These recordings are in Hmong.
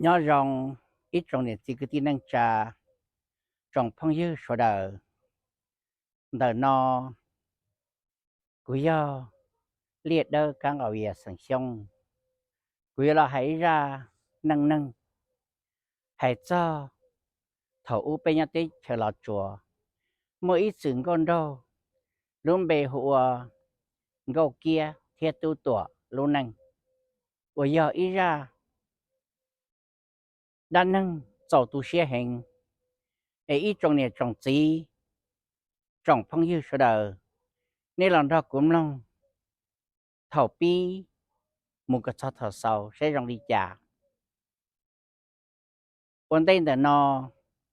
Nyob zoo ib tsoom niam txiv kwv tij neej tsa, tsoom phooj ywg sawv daws. Ntawm no kuv yog Liaj Dawb Kab Nqaus Vias xeem Xyooj. Kuv yuav los hais ib zaj neej neeg hais txog thaum ub peb nyob teb chaws Los Tsuas, muaj ib txwm nkauj nraug lub npe hu ua Nkauj Kiab thiab Tub Tuam lub neej, uas yog ib zaj dab neeg txaus tu siab heev. Es ib tsoom niam tsoom txiv, tsoom phooj ywg sawv daws, nej los nrog kuv mloog thaum pib mus kom txog thaum xaus saib zoo li cas. Ua ntej ntawm no,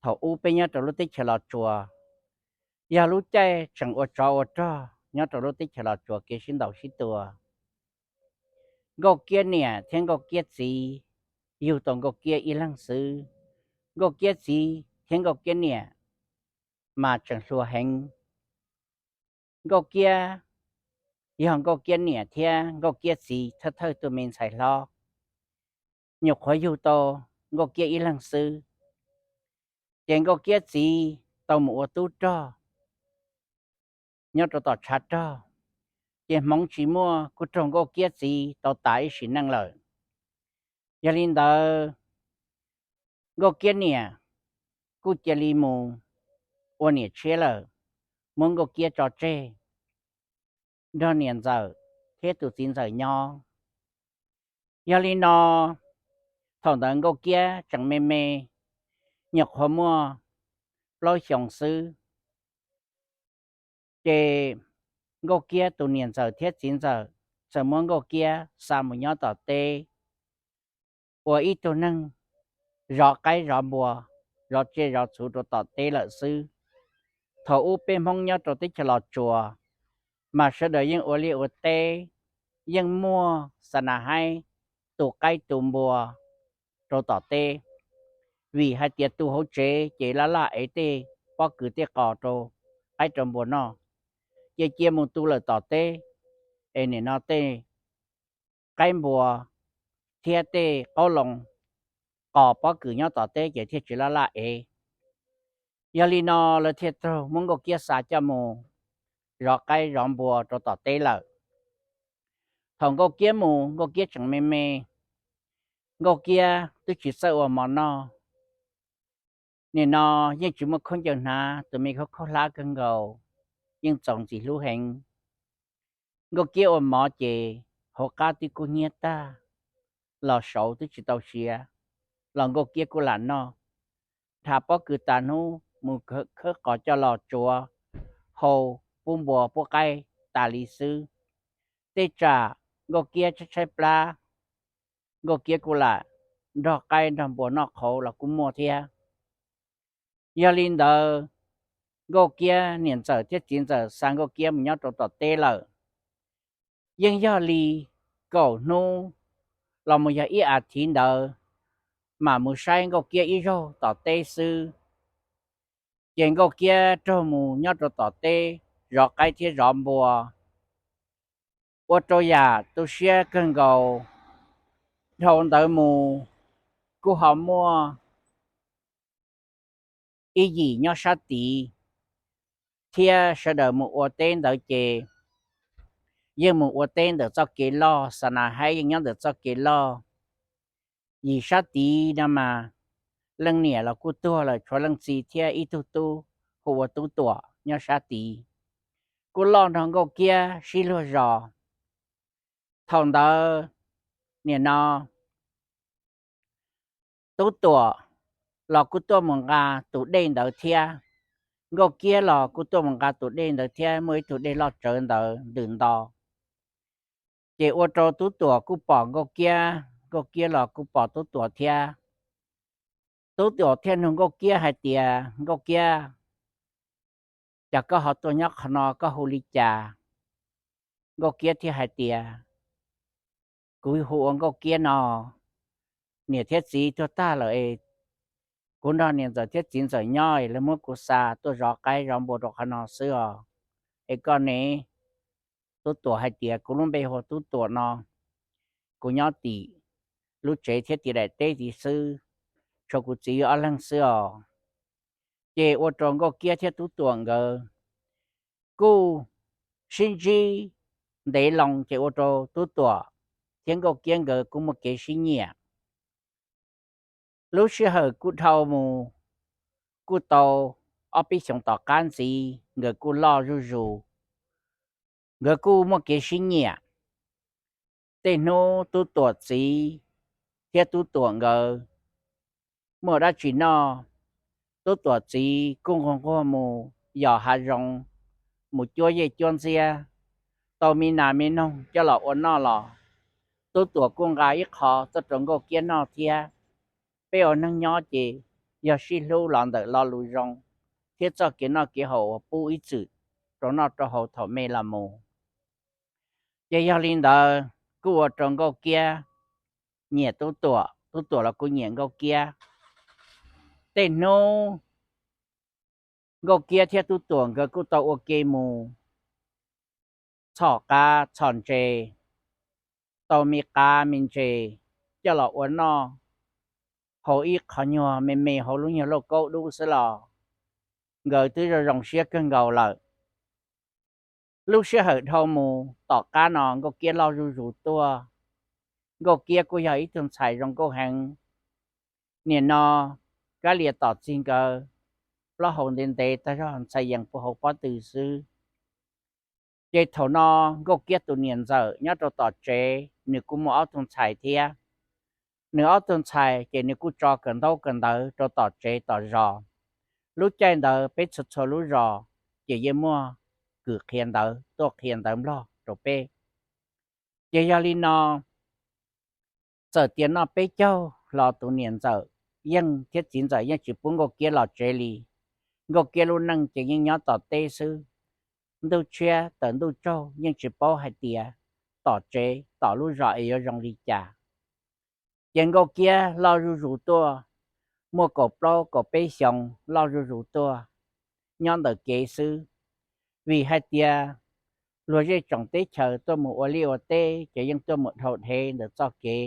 thaum ub peb nyob rau lub teb chaws Los Tsuas, yog lub caij tseem ua tsov ua rog nyob rau lub teb chaws Los Tsuas kev sib ntaus sib tua. Nkauj Kiab niam thiab Nkauj Kiab txiv yug tau Nkauj Kiab ib leeg xwb. Nkauj Kiab txiv thiab Nkauj Kiab niam mas tseem hluas heev. Nkauj Kiab yog Nkauj Kiab niam thiab Nkauj Kiab txiv thawj thawj tus me ntxhais hlob, nyuam qhuav yug tau Nkauj Kiab ib leeg xwb. Ces Nkauj Kiab txiv tau mus ua tub rog nyob rau tom tshav rog, ces hmoov tsis muaj kuj raug Nkauj Kiab txiv tau tas ib sim neej lawm. Yog li ntawd, Nkauj Kiab niam kuj cia li mus ua niam tshiab lawm, muab Nkauj Kiab tso tseg nrog niam ntxawm thiab tus txiv ntxawm nyob. Yog li no, thaum ntawd Nkauj Kiab tseem me me, nyuam qhuav muaj plaub xyoos xwb, ces Nkauj Kiab tus niam ntxawm thiab txiv ntxawm txawm muab Nkauj Kiab xa mus nyob tom teb, ua ib tug neeg zov qaib zov npua, zov tsiaj zov txhu rau tom teb lawm xwb. Thaum ub peb Hmoob nyob rau teb chaws Los Tsuas, mas sawv daws yeej ua liaj ua teb, yeej muaj xa na haib tu qaib tu npua rau tom teb, vim hais tias tu hauv tsev ces laj laj ev tej pob kws tej qos rau qaib rau npua noj. Ces cia mus tu lawm tom teb, es nim no tej qaib npua thiab tej qoob loo qos pob kws nyob tom teb ces thiaj tsis laj laj ev. Yog li no lawv thiaj raug muab Nkauj Kiab xa coj mus zov qaib zov npua rau tom teb lawm. Thaum Nkauj Kiab mus, Nkauj Kiab tseem me me, Nkauj Kiab twb tsis txawj ua mov noj. Nim no yeej tsis muaj khaub ncaws hnav, tus me khaub khaub hlab kawg nkaus, yeej txaus ntxim hlub heev. Nkauj Kiab ua mov ces hauv qab twb kub hnyiab tag, los saud twb tsis tau siav, los Nkauj Kiab kuj lam noj. Nrhav pob kws tas hnub mus khawb qos coj los tsuav hau pub npua pub qaib tas li xwb. Tej tsam Nkauj Kiab tshaib tshaib plab, Nkauj Kiab kuj lam nrog qaib nrog npua noj qhauv los kuj muaj thiab. Yog li ntawd, Nkauj Kiab niam ntxawm thiab txiv ntxawm xa Nkauj Kiab mus nyob rau tom teb lawm. Yeej yog li kaum hnub los mus yog ib as thiv ntawd, mam mus saib Nkauj Kiab ib zaug tom teb xwb. Ces Nkauj Kiab raug mus nyob rau tom teb zov qaib thiab zov npua, ua rau yam tu siab kawg nkaus. Dhau ntawd mus kuj ho muaj ib yim nyob sab tid thiab sawv daws mus ua teb ntawd ces yeej mus ua teb ntawm txoj kev loj, xa na haib yeej nyob ntawm txoj kev loj. Yim sab tid no mas leej niam los kuj tuag lawm, tshuav leej txiv thiab ib tug tub hu ua Tub Tuam nyob sab tid, kuj loj nrog Nkauj Kiab sib luag zos. Thaum ntawd, nim no Tub Tuam los kuj tuaj mus nqa tus dej ntawd thiab, Nkauj Kiab los kuj tuaj mus nqa tus dej ntawd thiab, muaj ib tug dej loj tsawv ntawd ntws nto. Ces ua rau Tub Tuam kuj pom Nkauj Kiab, Nkauj Kiab los kuj pom Tub Tuam thiab. Tub Tuam thiaj nug Nkauj Kiab hais tias, Nkauj Kiab, cas koj ho tuaj nyob qhov no, koj hu li cas? Nkauj Kiab thiaj hais tias, kuv hu ua Nkauj Kiab no, niam thiab txiv tuag tag lawm es kuv nrog niam ntxawm thiab txiv ntxawm nyob es lawv muab kuv xa tuaj zov qaib zov npua rau qhov no xwb os. Es koj ne? Tub Tuam hais tias, kuv lub npe hu ua Tub Tuam no, kuv nyob tim lub tsev thiab tim daim teb tid xwb, tshuav kuv txiv ob leeg xwb os. Ces ua rau Nkauj Kiab thiab Tub Tuam nkawd kuj sib ntsib ntev loo, ces ua rau Tub Tuam thiab Nkauj Kiab nkawd kuj muaj kev sib nyiam. Lub sij hawm kuj dhau mus, kuj tau ob peb xyoos tom qab ntxiv nkawd kuj loj zuj zus, nkawd kuj muaj kev sib nyiam. Tej hnub Tub Tuam txiv thiab Tub Tuam nkawd muaj dab tsi noj, Tub Tuam txiv kuj nquag nquag mus yos hav zoov, mus cuab yej cuab ntxiab, tau me nas me noog coj los ua noj los Tub Tuam kuj nqa ib qho tuaj rau Nkauj Kiab noj thiab. Peb ua neeg nyob ces yog sib hlub los ntawm lo lus zoo thiab txoj kev noj kev haus uas pub ib txwm rau noj rau haus thaum me los mus. Ces yog li ntawd kuj ua rau Nkauj Kiab nyiam Tub Tuam, Tub Tuam los kuj nyiam Nkauj Kiab. Tej hnub Nkauj Kiab thiab Tub Tuam nkawd kuj tau ua ke mus txhom qav txhom ntses, tau me qav me ntses coj los ua noj, haus ib qho nyuag me me hauv lub nyuag lauj kaub dub xwb los nkawd twb zoo zoo siab kawg nkaus lawm. Lub sij hawm dhau mus tom qab no Nkauj Kiab loj zuj zus tuaj. Nkauj Kiab kuj yog ib tug ntxhais zoo nkauj heev. Nim no Kab Lias Tom Txig nkawd plaub hau ntev ntev tag zog, ntxhais yees puag hauv pob tw xwb. Ces thaum no Nkauj Kiab tus niam ntxawm nyob rau tom tsev, nws kuj muaj ob tug ntxhais thiab. Nws ob tug ntxhais ces nws kuj tso kawm ntaub kawm ntawv rau tom tsev tom zos. Lub caij ntawd peb txhua txhua lub zos ces yeej muaj kws qhia ntawv tuaj qhia ntawv Nplog rau peb. Ces yog li no, txawm tias noj peb caug los tus niam ntxawm yeej thiab txiv ntxawm yeej tsis pub Nkauj Kiab los tsev li. Nkauj Kiab lub neej ces yeej nyob tom teb xwb. Ntuj tshiab tawm ntuj tsaug yeej tsis paub hais tias tom tsev tom lub zos es yuav zoo li cas. Ces Nkauj Kiab loj zuj zus tuaj, muaj kaum plaub kaum peb xyoos loj zuj zus tuaj, nyob ntawm kev xwb. Vim hais tias luag zej tsoom teb chaws tuaj mus ua liaj ua teb ces yeej tuaj mus dhau dhev ntawm txoj kev,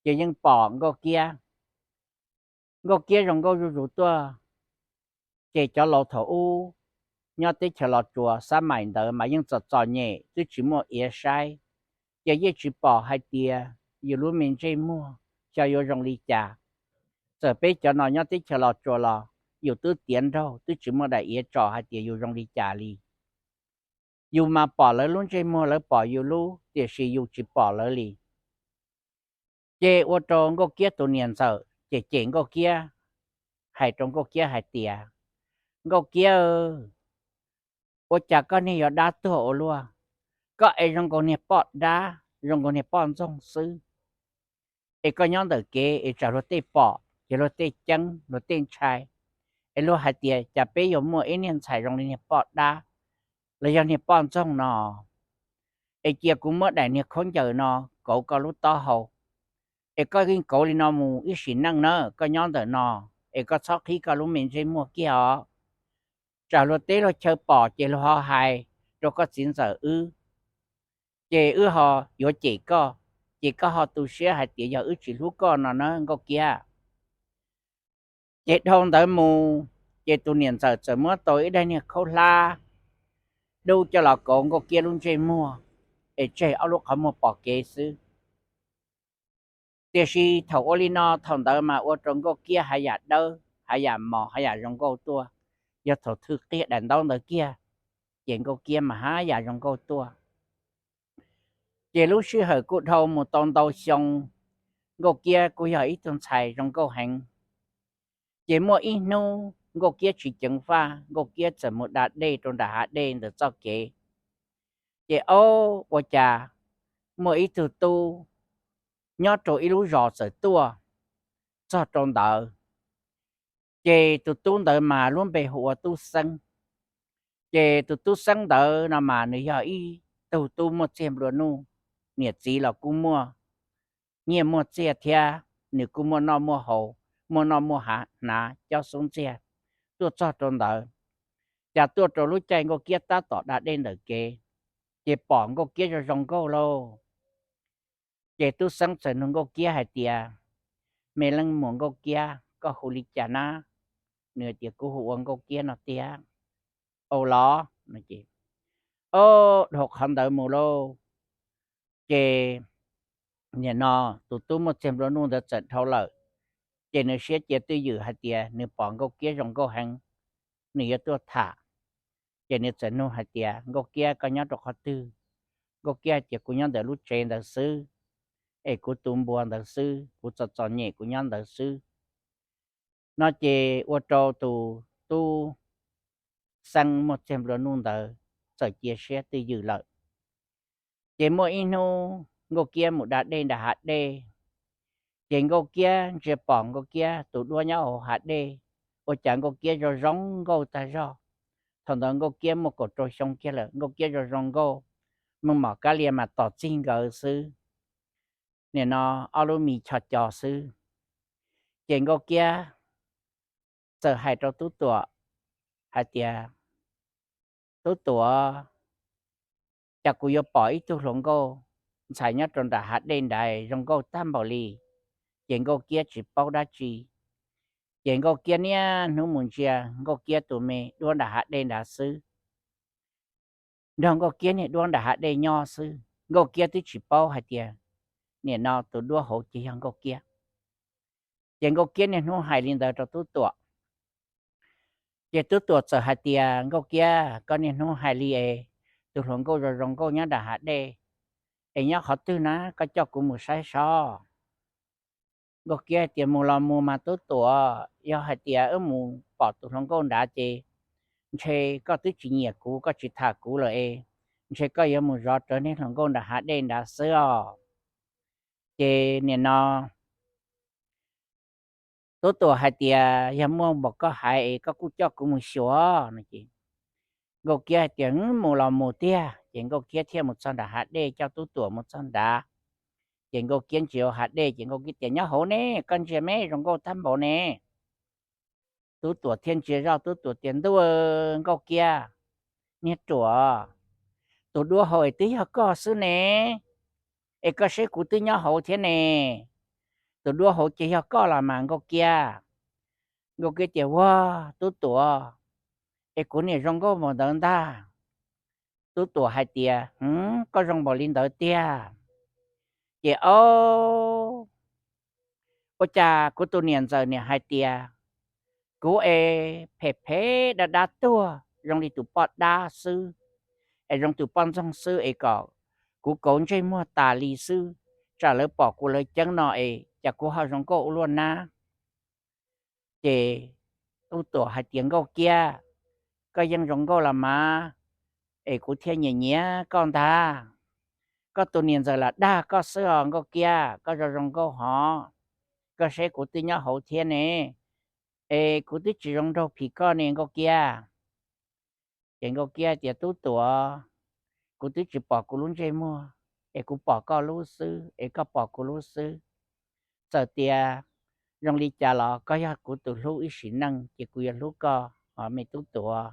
ces yeej pom Nkauj Kiab. Nkauj Kiab zoo nkauj zuj zus tuaj, ces cov laus thaum ub nyob teb chaws Los Tsuas xab maim ntawd mas yeej txom txom nyem twb tsis muaj iav saib, ces yeej tsis pom hais tias yus lub me ntsej muag xyov yuav zoo li cas. Txawm peb cov no nyob teb chaws Los Tsuas los yus twb tiav nraug twb tsis muaj daim iav tsom hais tias yus zoo li cas li. Yus mas pom lawv lub ntsej muag lawv pom yus lub, tiam sis yus tsis pom lawv li. Ces ua rau Nkauj Kiab tus niam ntxawm ces cem Nkauj Kiab, hais rau Nkauj Kiab hais tias, Nkauj Kiab, ua cas koj niag yuav dab tuag ua luaj? Koj es zoo nkaus niag poj dab, zoo nkaus niag poj ntxoog xwb. Es koj nyob ntawm kev es tsam luag tej pom ces luag tej ceeb luag tej ntshai, es luag hais tias cas peb yuav muaj ib niag ntxhais zoo li niag poj dab los yog niag poj ntxoog no. Es cia kuv muab daim niag khaub ncaws no kauv koj lub taub hau, es koj yeej kauv li no mus ib sim neej na, koj nyob ntawm no, es koj txhob qhib koj lub me ntsej muag kiag os. Tsam luag teb luag chaw pom ces luag ho hais rau koj txiv ntxawm wb, ces wb ho yuav cem koj, ces koj ho tu siab hais tias yog wb tsis hlub koj no na Nkauj Kiab. Ces dhau ntawd mus, ces tus niam ntxawm txawm muab tau ib daim niag khaub hlab dub coj los kauv Nkauj Kiab lub ntsej muag, es tseg ob lub qhov muag pom kev xwb. Tiam sis thaum ua li no thaum ntawd mas ua rau Nkauj Kiab haj yam dawb haj yam mos haj yam zoo nkauj tuaj. Yog thaum thwj qiag daim ntaub ntawd kiag, ces Nkauj Kiab mas haj yam zoo nkauj tuaj. Ces lub sij hawm kuj dhau mus tau ntau xyoo, Nkauj Kiab kuj yog ib tug ntxhais zoo nkauj heev. Ces muaj ib hnub Nkauj Kiab tsis ceev faj, Nkauj Kiab txawm mus da dej rau nram hav dej ntawm txoj kev. Ces ob, ua cas muaj ib tug tub nyob rau ib lub zos txawm tuaj txog rau ntawd. Ces tus tub ntawd mas lub npe hu ua Tub Xeeb. Ces tus Tub Xeeb ntawd no mas nws yog ib tug tub muaj txiag nplua nuj, niam txiv los kuj muaj nyiaj muaj txiag thiab, nws kuj muaj noj muaj haus, muaj noj muaj hnav cob xub ntxiag, tuaj txog rau ntawd. Cas tuaj rau lub caij Nkauj Kiab tab tom da dej ntawm kev, ces pom Nkauj Kiab zoo zoo nkauj lauj. Ces Tub Xeeb txawm nug Nkauj Kiab hais tias, Me leej muam Nkauj Kiab, koj hu li cas na? Nws tias, Kuv hu ua Nkauj Kiab no tiag. Au los. Dhau qhov ntawd mus lauj, ces nim no tus tub muaj txiag nplua nuj ntawd txawm dhau lawm, ces nws siab cia twj ywm hais tias nws pom Nkauj Kiab zoo nkauj heev, nws yuav tuaj tham. Ces nws txawm nug hais tias, Nkauj Kiab, koj nyob rau qhov twg? Nkauj Kiab hais tias, Kuv nyob ntawm lub tsev ntawd xwb, es kuv tu npua ntawd xwb, kuv txom txom nyem kuv nyob ntawd xwb. No ces ua rau tus tub Xeeb muaj txiag nplua nuj ntawd txawm cia siab twj ywm lawm. Ces muaj ib hnub Nkauj Kiab mus da dej nram hav dej, ces Nkauj Kiab ntsia pom Nkauj Kiab tus duab nyob hauv hav dej, ua cas Nkauj Kiab zoo zoo nkauj tag zog. Thaum ntawd Nkauj Kiab muaj kaum rau xyoo kiag lawm, Nkauj Kiab zoo zoo nkauj, meej mom kab lia mas tos txig nkawd xwb, nim no ob lub mis cho co xwb. Ces Nkauj Kiab txawm hais rau Tub Tuam hais tias, Tub Tuam, cas kuv yuav pom ib tug hluas nkauj ntxhais nyob rau nram hav dej nrad zoo nkauj tag npaum li. Ces Nkauj Kiab tsis paub dab tsi. Ces Nkauj Kiab niaj hnub mus ntsia Nkauj Kiab tus me duab nram hav dej nrad xwb, nrog Nkauj Kiab niag duab nram hav dej nyob xwb. Nkauj Kiab twb tsis paub hais tias nim no tus duab hauv ces yog Nkauj Kiab. Ces Nkauj Kiab niaj hnub hais li ntawd rau Tub Tuam. Ces Tub Tuam txawm hais tias, Nkauj Kiab, koj niaj hnub hais li es tus hluas nkauj zoo zoo nkauj nyob nram hav dej, es nyob qhov twg na, koj coj kuv mus saib seb. Nkauj Kiab tias, Mus los mus mas Tub Tuam, yog hais tias wb mus pom tus hluas nkauj nrad ces ntshe koj twb tsis nyiam kuv, koj tsis tham kuv lawm es ntshe koj yuav mus zov rawv niag hluas nkauj nram hav dej nrad xwb os. Ces nim no Tub Tuam hais tias, Yog muaj npaum koj hais es koj kuj coj kuv mus xyuas no ces Nkauj Kiab hais tias, Mus los mus tiag. Ces Nkauj Kiab thiaj mus txog nram hav dej, coj Tub Tuam mus txog nrad. Ces Nkauj Kiab ntsia hav dej ces Nkauj Kiab tias, Nyob hauv ne, koj ntsia me zoo nkauj tag npaum ne. Tub Tuam thiaj ntsia zoj, Tub Tuam tias, Ntuj, Nkauj Kiab, niag ruam, tus duab hauv es twb yog koj xwb ne, es koj saib kuv twb nyob hauv thiab ne, tus duab hauv ces yog koj los mas Nkauj Kiab. Nkauj Kiab tias, Ua, Tub Tuam, es kuv niam zoo nkauj npaum ntawd ntag. Tub Tuam hais tias, Hwv, koj zoo npaum li ntawd tiag. Ces o, ua cas kuv tus niam ntxawm niam hais tias kuv es phem phem dab dab tuag zoo li tus poj dab xwb, es zoo tus poj ntxoog xwb es kom kuv kauv ntsej muag tas li xwb, tsam lawv pom kuv lawv ceeb no es cas kuv ho zoo nkauj ua luaj nab. Ces Tub Tuam hais tias, Nkauj Kiab, koj yeej zoo nkauj los mas, es kuv thiaj nyiam nyiam koj ntag. Koj tus niam ntxawm lam dag koj xwb os Nkauj Kiab, koj zoo zoo nkauj hov, koj saib kuv twb nyob hauv thiab ne, es kuv twb tsis zoo nraug phim koj ne Nkauj Kiab. Ces Nkauj Kiab tias, Tub Tuam, kuv twb tsis pom kuv lub ntsej muag, es kuv pom koj lub xwb, es koj pom kuv lub xwb. Txawm tias zoo li cas los koj yog kuv tus hlub ib sim neej, ces kuv yuav hlub koj os me Tub Tuam.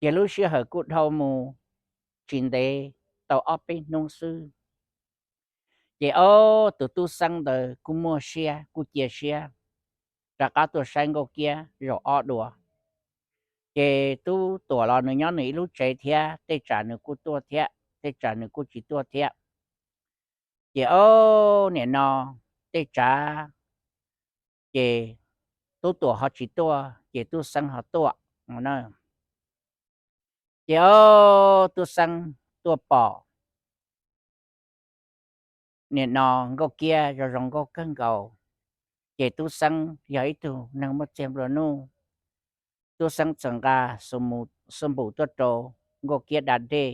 Ces lub sij hawm kuj dhau mus tsis ntev, tau ob peb hnub xwb, ces ob tus tub Xeeb ntawd kuj muaj siab, kuj cia siab rov qab tuaj saib Nkauj Kiab zaum ob dua. Ces Tub Tuam los nws nyob nws ib lub tsev thiab, tej tsam nws kuj tuaj thiab, tej tsam nws kuj tsis tuaj thiab. Ces ob nim no tej tsam ces Tub Tuam ho tsis tuaj, ces tub Xeeb ho tuaj. Ces ob tub Xeeb tuaj pom nim no Nkauj Kiab zoo zoo nkauj kawg nkaus, ces tub Xeeb yog ib tug neeg muaj txiag nplua nuj. Tub Xeeb txawm nqa xu npum tuaj rau Nkauj Kiab da dej,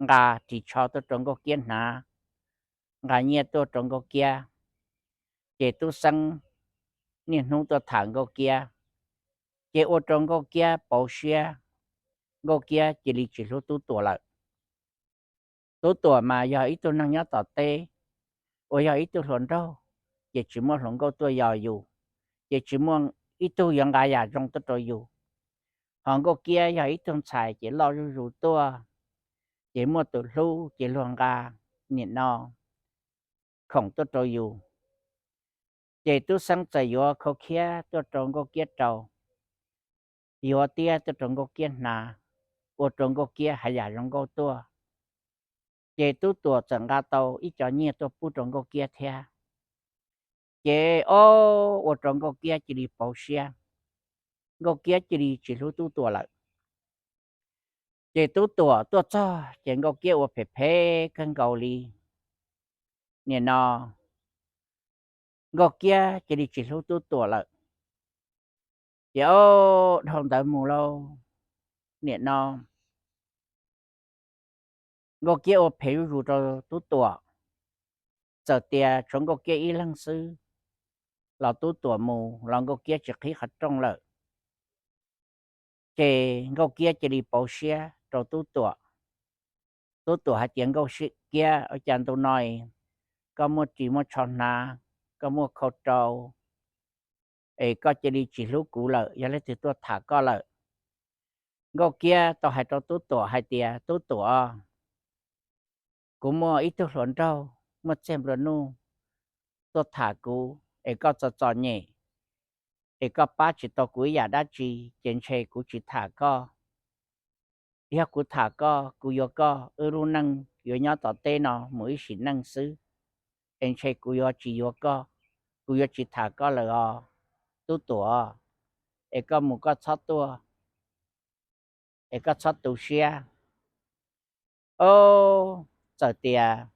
nqa ris tsho tuaj rau Nkauj Kiab hnav, nqa nyiaj tuaj rau Nkauj Kiab. Ces tub Xeeb niaj hnub tuaj tham Nkauj Kiab, ces ua rau Nkauj Kiab pauv siab, Nkauj Kiab cia li tsis hlub tub Tuam lawm. Tub Tuam mas yog ib tug neeg nyob tom teb uas yog ib tug hluas nraug, ces tsis muaj hluas nkauj tuaj yos yus, ces tsis muaj ib tug yuav nqa yam zoo tuaj rau yus. Ho Nkauj Kiab yog ib tug ntxhais ces loj zuj zus tuaj, ces muaj tus hlub ces luag nqa nim no khoom tuaj rau yus. Ces tub xeeb txawm yuav khau khiab tuaj rau Nkauj Kiab rau, yuav tiab tuaj rau Nkauj Kiab hnav, ua rau Nkauj Kiab hais yam zoo nkauj tuaj. Ces Tub Tuam txawm nqa tau ib co nyiaj tuaj pub rau Nkauj Kiab thiab. Ces ob, ua rau Nkauj Kiab cia li pauv siab, Nkauj Kiab cia li tsis hlub Tub Tuam lawm. Ces Tub Tuam tuaj txog ces Nkauj Kiab ua phem phem kawg nkaus li. Nim no Nkauj Kiab cia li tsis hlub Tub Tuam lawm. Ces ob, dhau ntawd mus lauj, nim no Nkauj Kiab ua phem zuj zus rau Tub Tuam. Txawm tias tshuav Nkauj Kiab ib leeg xwb los Tub Tuam mus los Nkauj Kiab tsis qhib qhov rooj lawm. Ces Nkauj Kiab cia li pauv siab rau Tub Tuam. Tub Tuam hais tias, Nkauj Kiab, ua cas ntu no koj muaj ris muaj tsho hnav, koj muaj khau rau, es koj cia li tsis hlub kuv lawm, yog leej twg tuaj tham koj lawm? Nkauj Kiab tau hais rau Tub Tuam hais tias, Tub Tuam, kuv muaj ib tug hluas nraug muaj txiag nplua nuj tuaj tham kuv es koj txom txom nyem, es koj pab tsis tau kuv ib yam dab tsi, ces ntshe kuv tsis tham koj. Yog kuv tham koj, kuv yuav koj, wb lub neej yuav nyob tom teb no mus ib sim neej xwb. Es ntshe kuv yuav tsis yuav koj, kuv yuav tsis tham koj lawm os, Tub Tuam. Es koj mus koj txhob tuaj, es koj txhob tu siab. Ob, txawm tias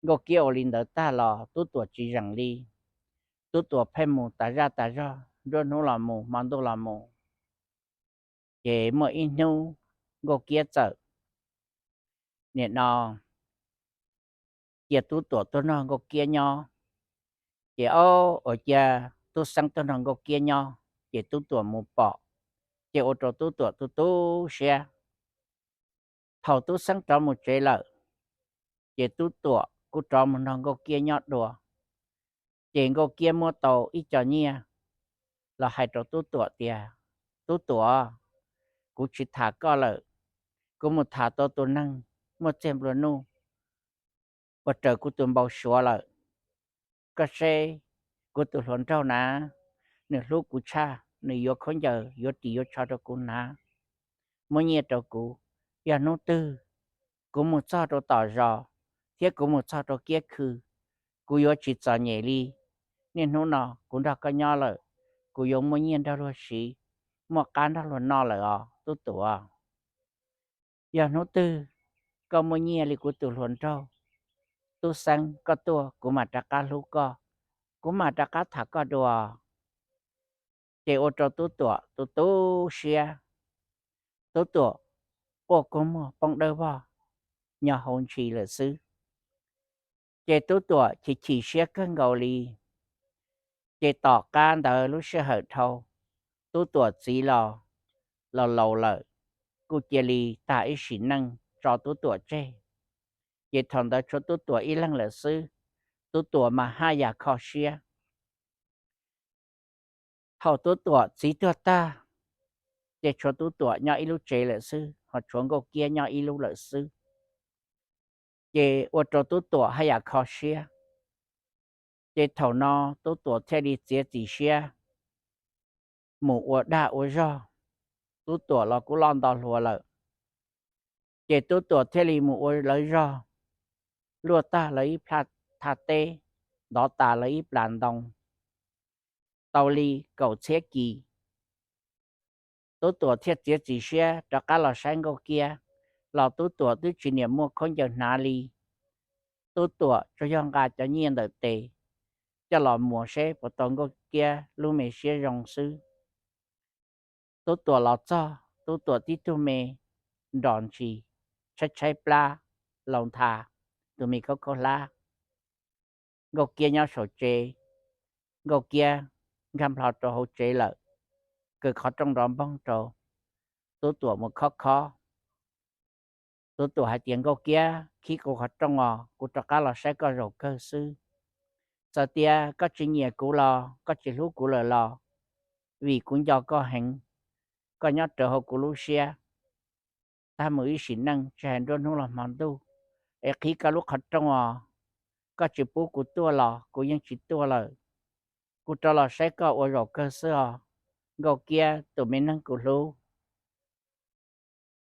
Nkauj Kiab ua li ntawd tag los Tub Tuam tsis zeem li. Tub Tuam pheej mus tas zaj tas zog, nruab hnub los mus, hmo ntuj los mus. Ces muaj ib hnub Nkauj Kiab txawm nim no cia Tub Tuam tuaj nrog Nkauj Kiab nyob. Ces ob, ua cas Tub Xeeb tuaj nrog Nkauj Kiab nyob, ces Tub Tuam mus pom, ces ua rau Tub Tuam tu tu siab. Thaum Tub Xeeb rov mus tsev lawm, ces Tub Tuam kuj rov mus nrog Nkauj Kiab nyob dua. Ces Nkauj Kiab muab tau ib co nyiaj los hais rau Tub Tuam tias, Tub Tuam, kuv tsis tham koj lawm, kuv mus tham tau tus neeg muaj txiag nplua nuj uas raws kuv tus npau suav lawm. Koj seb, kuv tus hluas nraug na, nws hlub kuv tshaj, nws yuav khaub ncaws, yuav ris yuav tsho rau kuv hnav, muab nyiaj rau kuv. Yog hnub twg kuv mus txog rau tom zos thiab kuv mus txog rau kiab khw, kuv yuav tsis txom nyem li. Niaj hnub no kuv nrog koj nyob lawm, kuv yuav muaj nyiaj nrog luag siv, muaj qab nrog luag noj lawm os Tub Tuam. Yog hnub twg koj muaj nyiaj li kuv tus hluas nraug Tub Xeeb, koj tuaj kuv mam rov qab hlub koj, kuv mam rov qab tham koj dua. Ces ua rau Tub Tuam tu tu siab, Tub Tuam quaj kua muag poob dawb vog nyob hauv ntshis lawm xwb. Ces Tub Tuam chim chim siab kawg nkaus li. Ces tom qab ntawd lub sij hawm dhau, Tub Tuam txiv los laus laus lawm, kuj cia li tag ib sim neej tso Tub Tuam tseg. Ces thaum ntawd tshuav Tub Tuam ib leeg lawm xwb, Tub Tuam mas haj yam kho siab. Thaum Tub Tuam txiv tuag tag, ces tshuav Tub Tuam nyob ib lub tsev lawm xwb, ho tshuav Nkauj Kiab nyob ib lub lawm xwb. Ces ua rau Tub Tuam haj yam kho siab. Ces thaum no Tub Tuam thiaj li txiav txim siab mus ua dag ua zog. Tub Tuam los kuj loj nto hluas lawm, ces Tub Tuam thiaj li mus ua lawv zog, luaj tag lawv ib plhav thaj teb, ntov tas lawv ib plas ntoo, tau li kaum txhiab kis. Tub Tuam thiaj txiav txim siab rov qab los saib Nkauj Kiab, los Tub Tuam twb tsis niam muaj khaub ncaws hnav li. Tub Tuam tsuas yog nqa cov nyiaj ntawm tes coj los muas seb puas tau Nkauj Kiab lub me siab zoo xwb. Tub Tuam los txog, Tub Tuam tib tug me nros ntsis, tshaib tshaib plab, laus ntha, tus me khaub khaub hlab. Nkauj Kiab nyob saum tsev, Nkauj Kiab nkag nplho rau hauv tsev lawm, kaw qhov rooj nrov npoog rau. Tub Tuam mus khob khob. Tub Tuam hais tias, Nkauj Kiab, khib kuv qhov rooj os, kuv rov qab los saib koj zaum kawg xwb. Txawm tias koj tsis nyiam kuv los koj tsis hlub kuv lawm los, vim kuv nco koj heev, koj nyob rawv hauv kuv lub siab tag mus ib sim neej, tsis hais nruab hnub los hmo ntuj, es qhib koj lub qhov rooj os. koj tsis pub kuv tuaj los kuv yeej tsis tuaj lawm. Kuv rov los saib koj ua zaum kawg xwb os, Nkauj Kiab tus me neeg kuv hlub.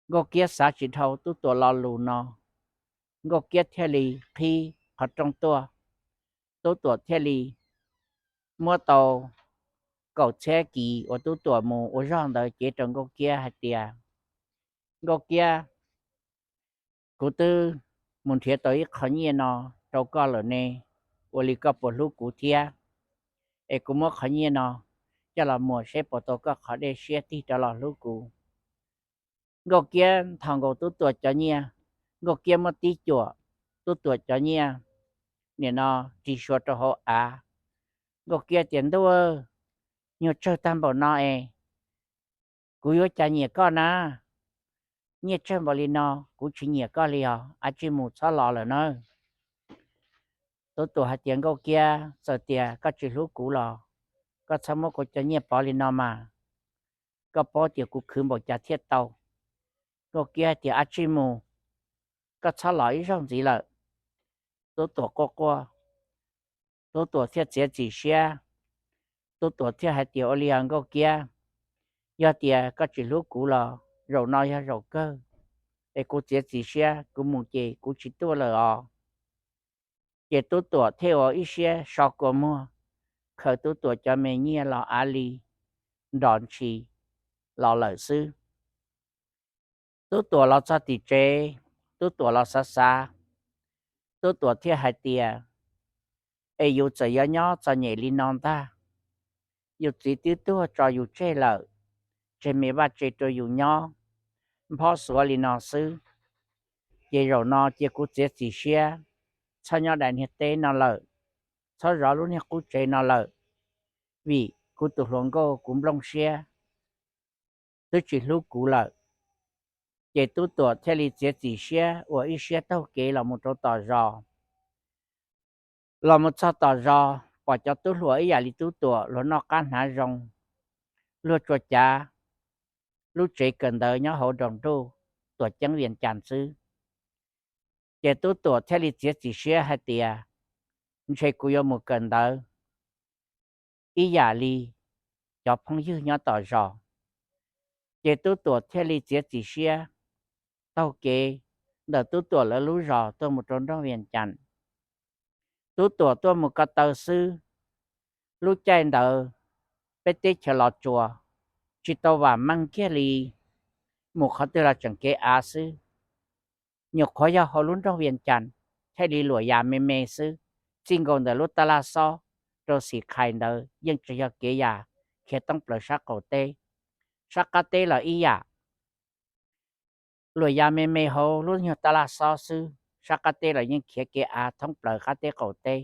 Nkauj Kiab xav tsis dhau Tub Tuam lo lus no, Nkauj Kiab thiaj li qhib qhov rooj tuaj. Tub Tuam thiaj li muab tau kaum txhiab kis uas Tub Tuam mus ua zog ntawd cev rau Nkauj Kiab hais tias, Nkauj Kiab, kuv twb mus nrhiav tau ib qho nyiaj no rau koj lawm ne, ua li koj puas hlub kuv thiab? Es kuv muab qhov nyiaj no coj los muag seb puas tau koj qhov dej siab tig rov los hlub kuv. Nkauj Kiab nthos nkaus Tub Tuam cov nyiaj, Nkauj Kiab muab tib cuam Tub Tuam cov nyiaj, nim no ris sua rau hauv av. Nkauj Kiab tias, Ntuj, nyuag tsawg tag npaum no es kuv yuav cas nyiam koj na? Nyiaj tsawg npaum li no kuv tsis nyiam koj li os, a tsij mus txhob los lawm nawb. Tub Tuam hais tias, Nkauj Kiab, txawm tias koj tsis hlub kuv los koj txhob muab kuv cov nyiaj pov li no mas, koj paub tias kuv khwv npaum cas thiaj tau. Nkauj Kiab hais tias, A tsij mus, koj txhob los ib zaug ntxiv lawm. Tub Tuam quaj quaj, Tub Tuam thiaj txiav txim siab. Tub Tuam thiaj hais tias, Ua li os Nkauj Kiab, yog tias koj tsis hlub kuv los zaum no yog zaum kawg, es kuv txiav txim siab, kuv mus ces kuv tsis tuaj lawm os. Ces Tub Tuam thiaj ua ib siab so kua muag, khaws Tub Tuam cov me nyiaj los av li nrov ntshis los lawm xwb. Tub Tuam los txog tim tsev, Tub Tuam los xav xav, Tub Tuam thiaj hais tias, Es yus txawm yuav nyob txom nyem li no ntag, yus txiv twb tuag tso yus tseg lawm, tseg me vaj tse rau yus nyob nphob xuav li no xwb. Ces zaum no cia kuv txiav txim siab, txhob nyob daim niag teb no lawm, txhob zov lub niag qub tsev no lawm, vim kuv tus hluas nkauj kuv nplooj siab twb tsis hlub kuv lawm. Ces Tub Tuam thiaj li txiav txim siab ua ib siab taug kev los mus rau tom zos. Los mus txog tom zos pom cov tub hluas ib yam li Tub Tuam luag noj qab hnav zoo, luag tsuas cav lub tsev kawm ntawv nyob hauv nroog Nruj, Tuam Ceeb Vias Cas xwb. Ces Tub Tuam thiaj li txiav txim siab hais tias, Ntshe kuv yuav mus kawm ntawv ib yam li cov phooj ywg nyob tom zos. Ces Tub Tuam thiaj li txiav txim siab taug kev ntawm Tub Tuam lawv lub zos tuaj mus rau nroog Vias Cas. Tub Tuam tuaj mus ko taw xwb, lub caij ntawd peb teb chaws Los Tsuas tsis tau vam meej kiag li, mus qhov twg los tseem kev av xwb. Nyuam qhuav yog hauv lub nroog Vias Cas thiaj li luam yas me me xwb, txij nkaus ntawm lub tab laj xob rau Xim Khais ntawd yeej tsis yog kev yas khiav thoob plaws sab qaum teb. Sab qab teb los ib yam, luam yas me me hauv lub nyuag tab laj xob xwb, sab qab teb los yeej khiav kev av thoob plaws qab teb qaum teb.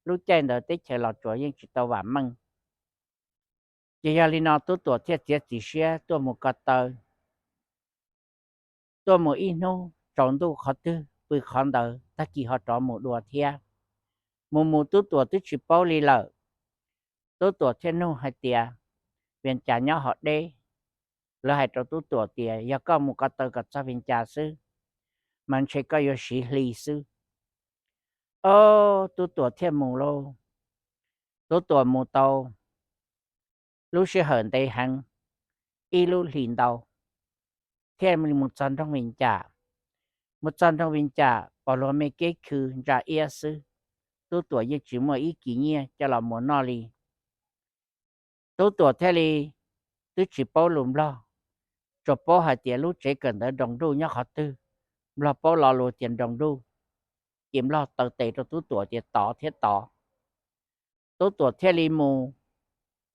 Lub caij ntawd teb chaws Los Tsuas yeej tsis tau vam meej. Ces yog li no Tub Tuam thiaj txiav txim siab tuaj mus ko taw. Tuaj mus ib hnub tsaus ntuj qhov twg pw qhov ntawd, tag kis ho rov mus dua thiab. Mus mus Tub Tuam twb tsis paub li lawm. Tub Tuam thiaj nug hais tias, Vias Cas nyob ho deb? Lawv hais rau Tub Tuam tias, Yog koj mus ko taw kom txog Vias Cas xwb, mas ntshe koj yuav siv hli xwb. Ob, Tub Tuam thiaj mus lauj. Tub Tuam mus tau lub sij hawm ntev heev, ib lub hlis ntau, thiaj mus txog nroog Vias Cas. Mus txog nroog Vias Cas pom luag me keb khw ntsa iab xwb, Tub Tuam yeej tsis muaj ib kis nyiaj coj los muas noj li. Tub Tuam thiaj li twb tsis paub lus Nplog, tsuas paub hais tias lub tsev kawm ntawv Nroos Nruj nyob qhov twg, Nplog paub lo lus tias Nroos Nruj, ces Nplog taw tes rau Tub Tuam tias tod thiab tod. Tub Tuam thiaj li mus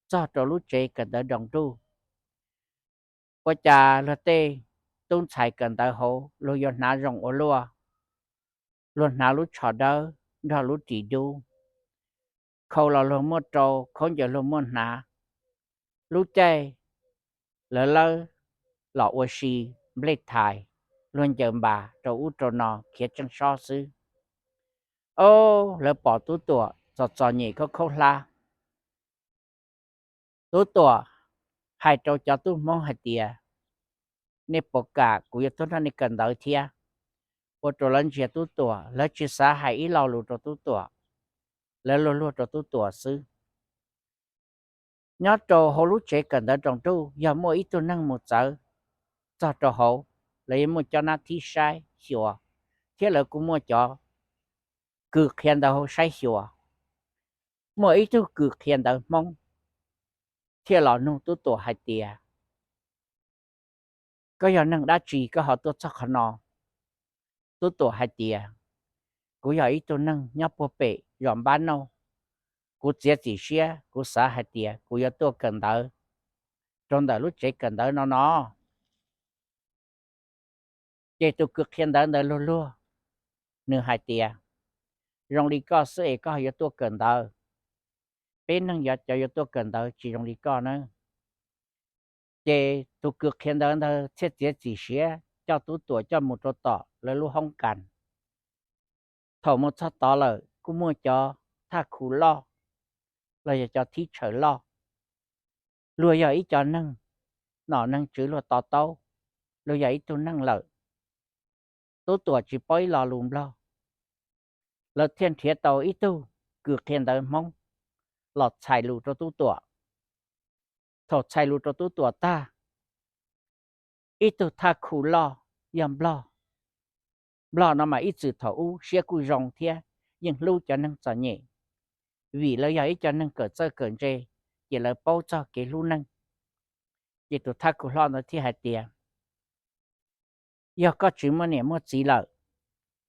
txog rau lub tsev kawm ntawv Nroos Nruj. Ua cas luag tej tub ntxhais kawm ntawv hauv luag yuav hnav zoo ua luaj, luag hnav lub tsho dawb nrog lub ris dub, khau los luag muaj rau, khaub ncaws luag muaj hnav. Lub caij lawv lawb los ua si nplej thais, luag ncaws npas rau ub rau no khiav tseej sob xwb. Ob, lawv pom Tub Tuam txom txom nyem khaub khaub hlab. Tub Tuam hais rau cov tub Hmoob hais tias, Nej puas kam kuv yuav tuaj nrog nej kawm ntawv thiab? ua rau lawv ntsia Tub Tuam, lawv tsis xav hais ib lo lus rau Tub Tuam, lawv luag luag rau Tub Tuam xwb. Nyob rau hauv lub tsev kawm ntawv nroog nruj, yog muaj ib tug neeg mus txawv txog rau hauv, lawv yuav muaj cov nab thib saib xyuas, thiab lawv kuj muaj cov kws qhia ntawv hauv saib xyuas. Muaj ib tug kws qhia ntawv Hmoob thiaj los nug Tub Tuam hais tias, koj yog neeg dab tsi koj ho tuaj txog qhov no? Tub Tuam hais tias, kuv yog ib tug neeg nyob puag pem zos Npab Nauj, kuv txiav txim siab, kuv xav hais tias kuv yuav tuaj kawm ntawv rau ntawm lub tsev kawm ntawv no no. Ces tus kws qhia ntawv ntawd luag luag, nws hais tias, zoo li koj xwb es koj yuav tuaj kawm ntawv, peb neeg yuav cov yuav tuaj kawm ntawv tsis zoo li koj na. Ces tus kws qhia ntawv ntawd thiaj txiav txim siav coj Tub Tuam coj mus rau tom lawv lub hoob kas. Thaum mus txog tod lawm kuj muaj cov thaj khu loj los yog cov thib tshawm loj, luag yog ib co neeg nom neeg tswv luag to taub, luag yog ib tug neeg lawm. Tub Tuam tsis paub ib lo lus Nplog, lawv thiaj nrhiav tau ib tug kws qhia ntawv Hmoob los txhais lus rau Tub Tuam. Thaum txhais lus rau Tub Tuam tag, ib tug thaj khu loj yog Nplog. Nplog no mas ib txwm thaum ub siab kuj zoo thiab yeej hlub cov neeg txom nyem, vim lawv yog ib co neeg kawm txawj kawm ntse, ces lawv paub txog kev hlub neeg. Ces tus thaj khu hlob ntawd thiaj hais tias, yog koj tsis muaj niam muaj txiv lawm,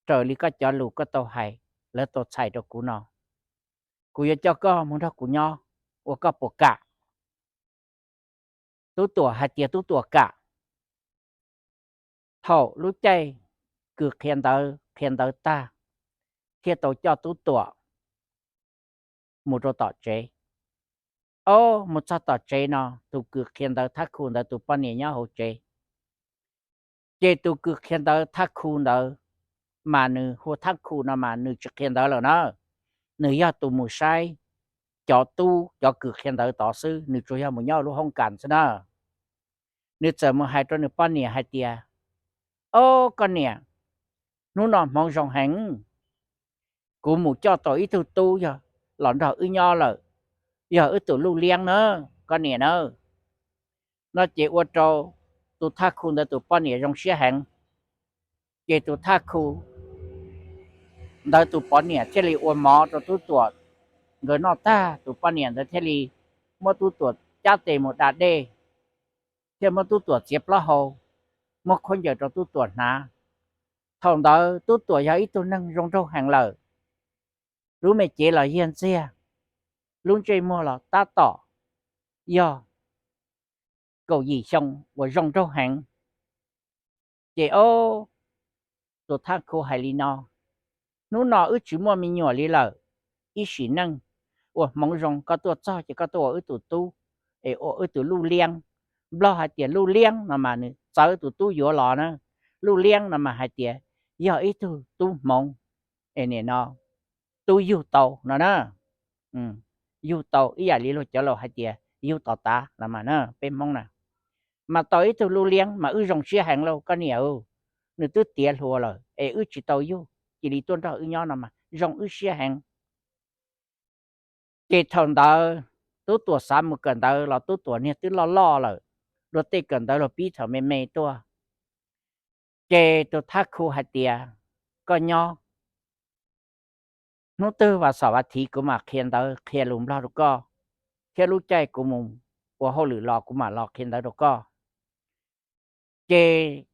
raws li koj cov lus koj tau hais, lawv tau txhais rau kuv no, kuv yuav coj koj mus nrog kuv nyob, ua koj puas kam? Tub Tuam hais tias Tub Tuam kam. Thaum lub caij kws qhia ntawv qhia ntawv tag, thiaj tau coj Tub Tuam mus rau tom tsev. Ob, mus txog tom tsev no tus kws qhia ntawv thaj khu ntawd tus poj niam nyob hauv tsev. Ces tus kws qhia ntawv thaj khu ntawd, mas nws hu thaj khu no mas nws tsis qhia ntawv lawm na, nws yog tus mus saib cov tub cov kws qhia ntawv tod xwb, nws tsuas yog mus nyob lub hoob kas xwb na. Nws txawm mus hais rau nws poj niam hais tias, ob, koj niam, hnub no hmoov zoo heev, kuv mus coj tau ib tug tub yog los nrog wb nyob lawm, yog wb tus Luj Liab na, koj niam na. No ces ua rau tus thaj khu ntawd tus poj niam zoo siab heev. Ces tus thaj khu ntawd tus poj niam thiaj li ua mov rau Tub Tuam nkawd noj tag, tus poj niam ntawd thiaj li muab Tub Tuam cab tes mus da dej, thiaj muab Tub Tuam txiav plaub hau, muab khaub ncaws rau Tub Tuam hnav. Thaum ntawd Tub Tuam yog ib tug neeg zoo nraug heev lawm, lub me cev los yiag ntxiag, lub ntsej muag los tab tom yog kaum yim xyoo uas zoo nraug heev. Ces ob, tus thaj khu hais li no, hnub no wb tsis muaj me nyuam li lawm, ib sim neej uas hmoov zoo koj tuaj txog ces koj tuaj ua wb tus tub, es ua wb tus Luj Liab. Nplog hais tias Luj Liab no mas nws txawv tus tub yuav los na. Luj Liab no mas hais tias yog ib tug tub hmoov, es nim no tub yug tau no na. Yug tau ib yam li luag cov laus hais tias yug tos tav los mas na, peb Hmoob na. Mas tau ib tug Luj Liab mas wb zoo siab heev lauj koj niam. Nws twb tiav hluas lawm es wb tsis tau yug, cia li tuaj nrog wb nyob no mas zoo wb siab heev. Ces thaum ntawd Tub Tuam xav mus kawm ntawv los Tub Tuam niag twb loj loj lawm, luag tej kawm ntawv luag pib thaum me me tuaj. Ces tus thaj khu hais tias, koj nyob, hnub twg vas xaum vas thiv kuv mam qhia ntawv qhia lus Nplog rau koj, thiab lub caij kuv mus ua hauj lwm los kuv mam los qhia ntawv rau koj. Ces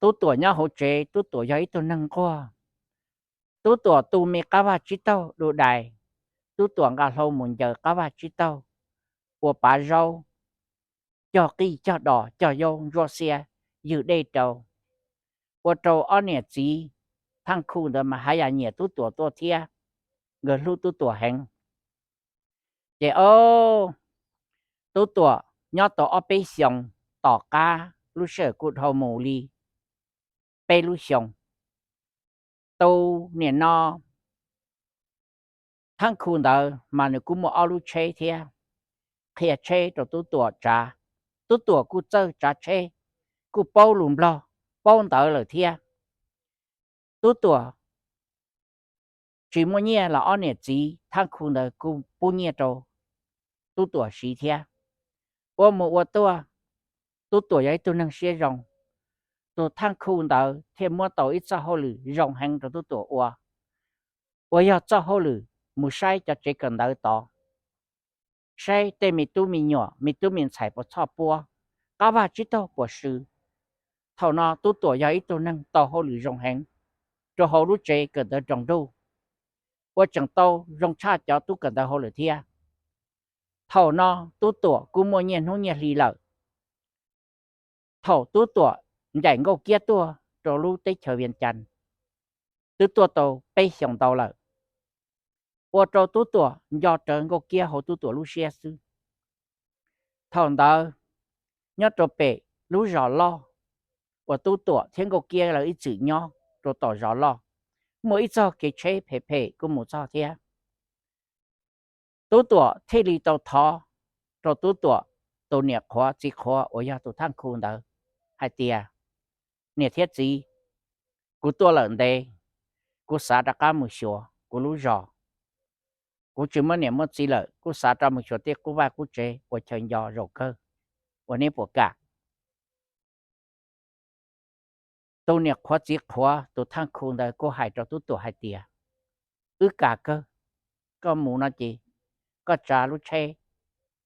Tub Tuam nyob hauv tsev, Tub Tuam yog ib tug neeg nquag. Tub Tuam tu me qab vaj tsib taug du dais, Tub Tuam nqa hlau mus ncaws qab vaj tsib taug, ua pav zaub, cog qij cog dos cog yaub ntsuab xiab, ywg dej rau, ua rau ob niam txiv thaj khu ntawd mas haj yam nyiam Tub Tuam tuaj thiab, nkawd hlub Tub Tuam heev. Ces ob, Tub Tuam nyob tau ob peb xyoos, tom qab lub sij hawm kuj dhau mus li peb lub xyoos. Tus niam no, thaj khu ntawd mas nws kuj muaj ob lub tsheb thiab, qhia tsheb rau Tub Tuam tsav. Tub Tuam kuj txawj tsav tsheb, kuj paub lus Nplog, paub ntawv lawm thiab. Tub Tuam tsis muaj nyiaj los ob niam txiv Thaj Khu ntawd kuj pub nyiaj rau Tub Tuam siv thiab. Ua mus ua tuaj, Tub Tuam yog ib tug neeg siab zoo, tus Thaj Khu ntawd thiaj muab tau ib txoj hauj lwm zoo heev rau Tub Tuam ua, uas yog txoj hauj lwm mus saib cov tsev kawm ntawv tod, saib tej me tub me nyuam, me tub me ntxhais puas txhoj puab, qab vaj tsib taug puas sw. Thaum no Tub Tuam yog ib tug neeg tau hauj lwm zoo heev rau hauv lub tsev kawm ntawv nroog nruj, uas tseem tau zoo tshaj cov tub kawm ntawv hauj lwm thiab. Thaum no Tub Tuam kuj muaj nyiaj hnub nyiaj hli lawm. Thaum Tub Tuam ncaim Nkauj Kiab tuaj rau lub teb chaws Vias Cas, twb tuaj tau peb xyoos ntau lawm, ua rau Tub Tuam nco rawv Nkauj Kiab hauv Tub Tuam lub siab xwb. Thaum ntawd, nyob rau pem lub zos loj uas Tub Tuam thiab Nkauj Kiab lawv ib txwm nyob rau tom zos loj, muaj ib txoj kev tsheb phem phem kuj mus txog thiab. Tub Tuam thiaj li tau thov rau Tub Tuam tus niam qhuav txiv qhuav uas yog tus Thaj Khu ntawd hais tias, Niam thiab txiv, kuv tuaj lawm ntev, kuv xav rov qab mus xyuas kuv lub zos. Kuv tsis muaj niam muaj txiv lawm, kuv xav rov mus xyuas tej qub vaj qub tsev ua chaw nco zaum kawg, uas neb puas kam? Tus niam qhuav txiv qhuav tus Thaj Khu ntawd kuj hais rau Tub Tuam hais tias, Wb kam kawg. Koj mus no ces koj tsa lub tsheb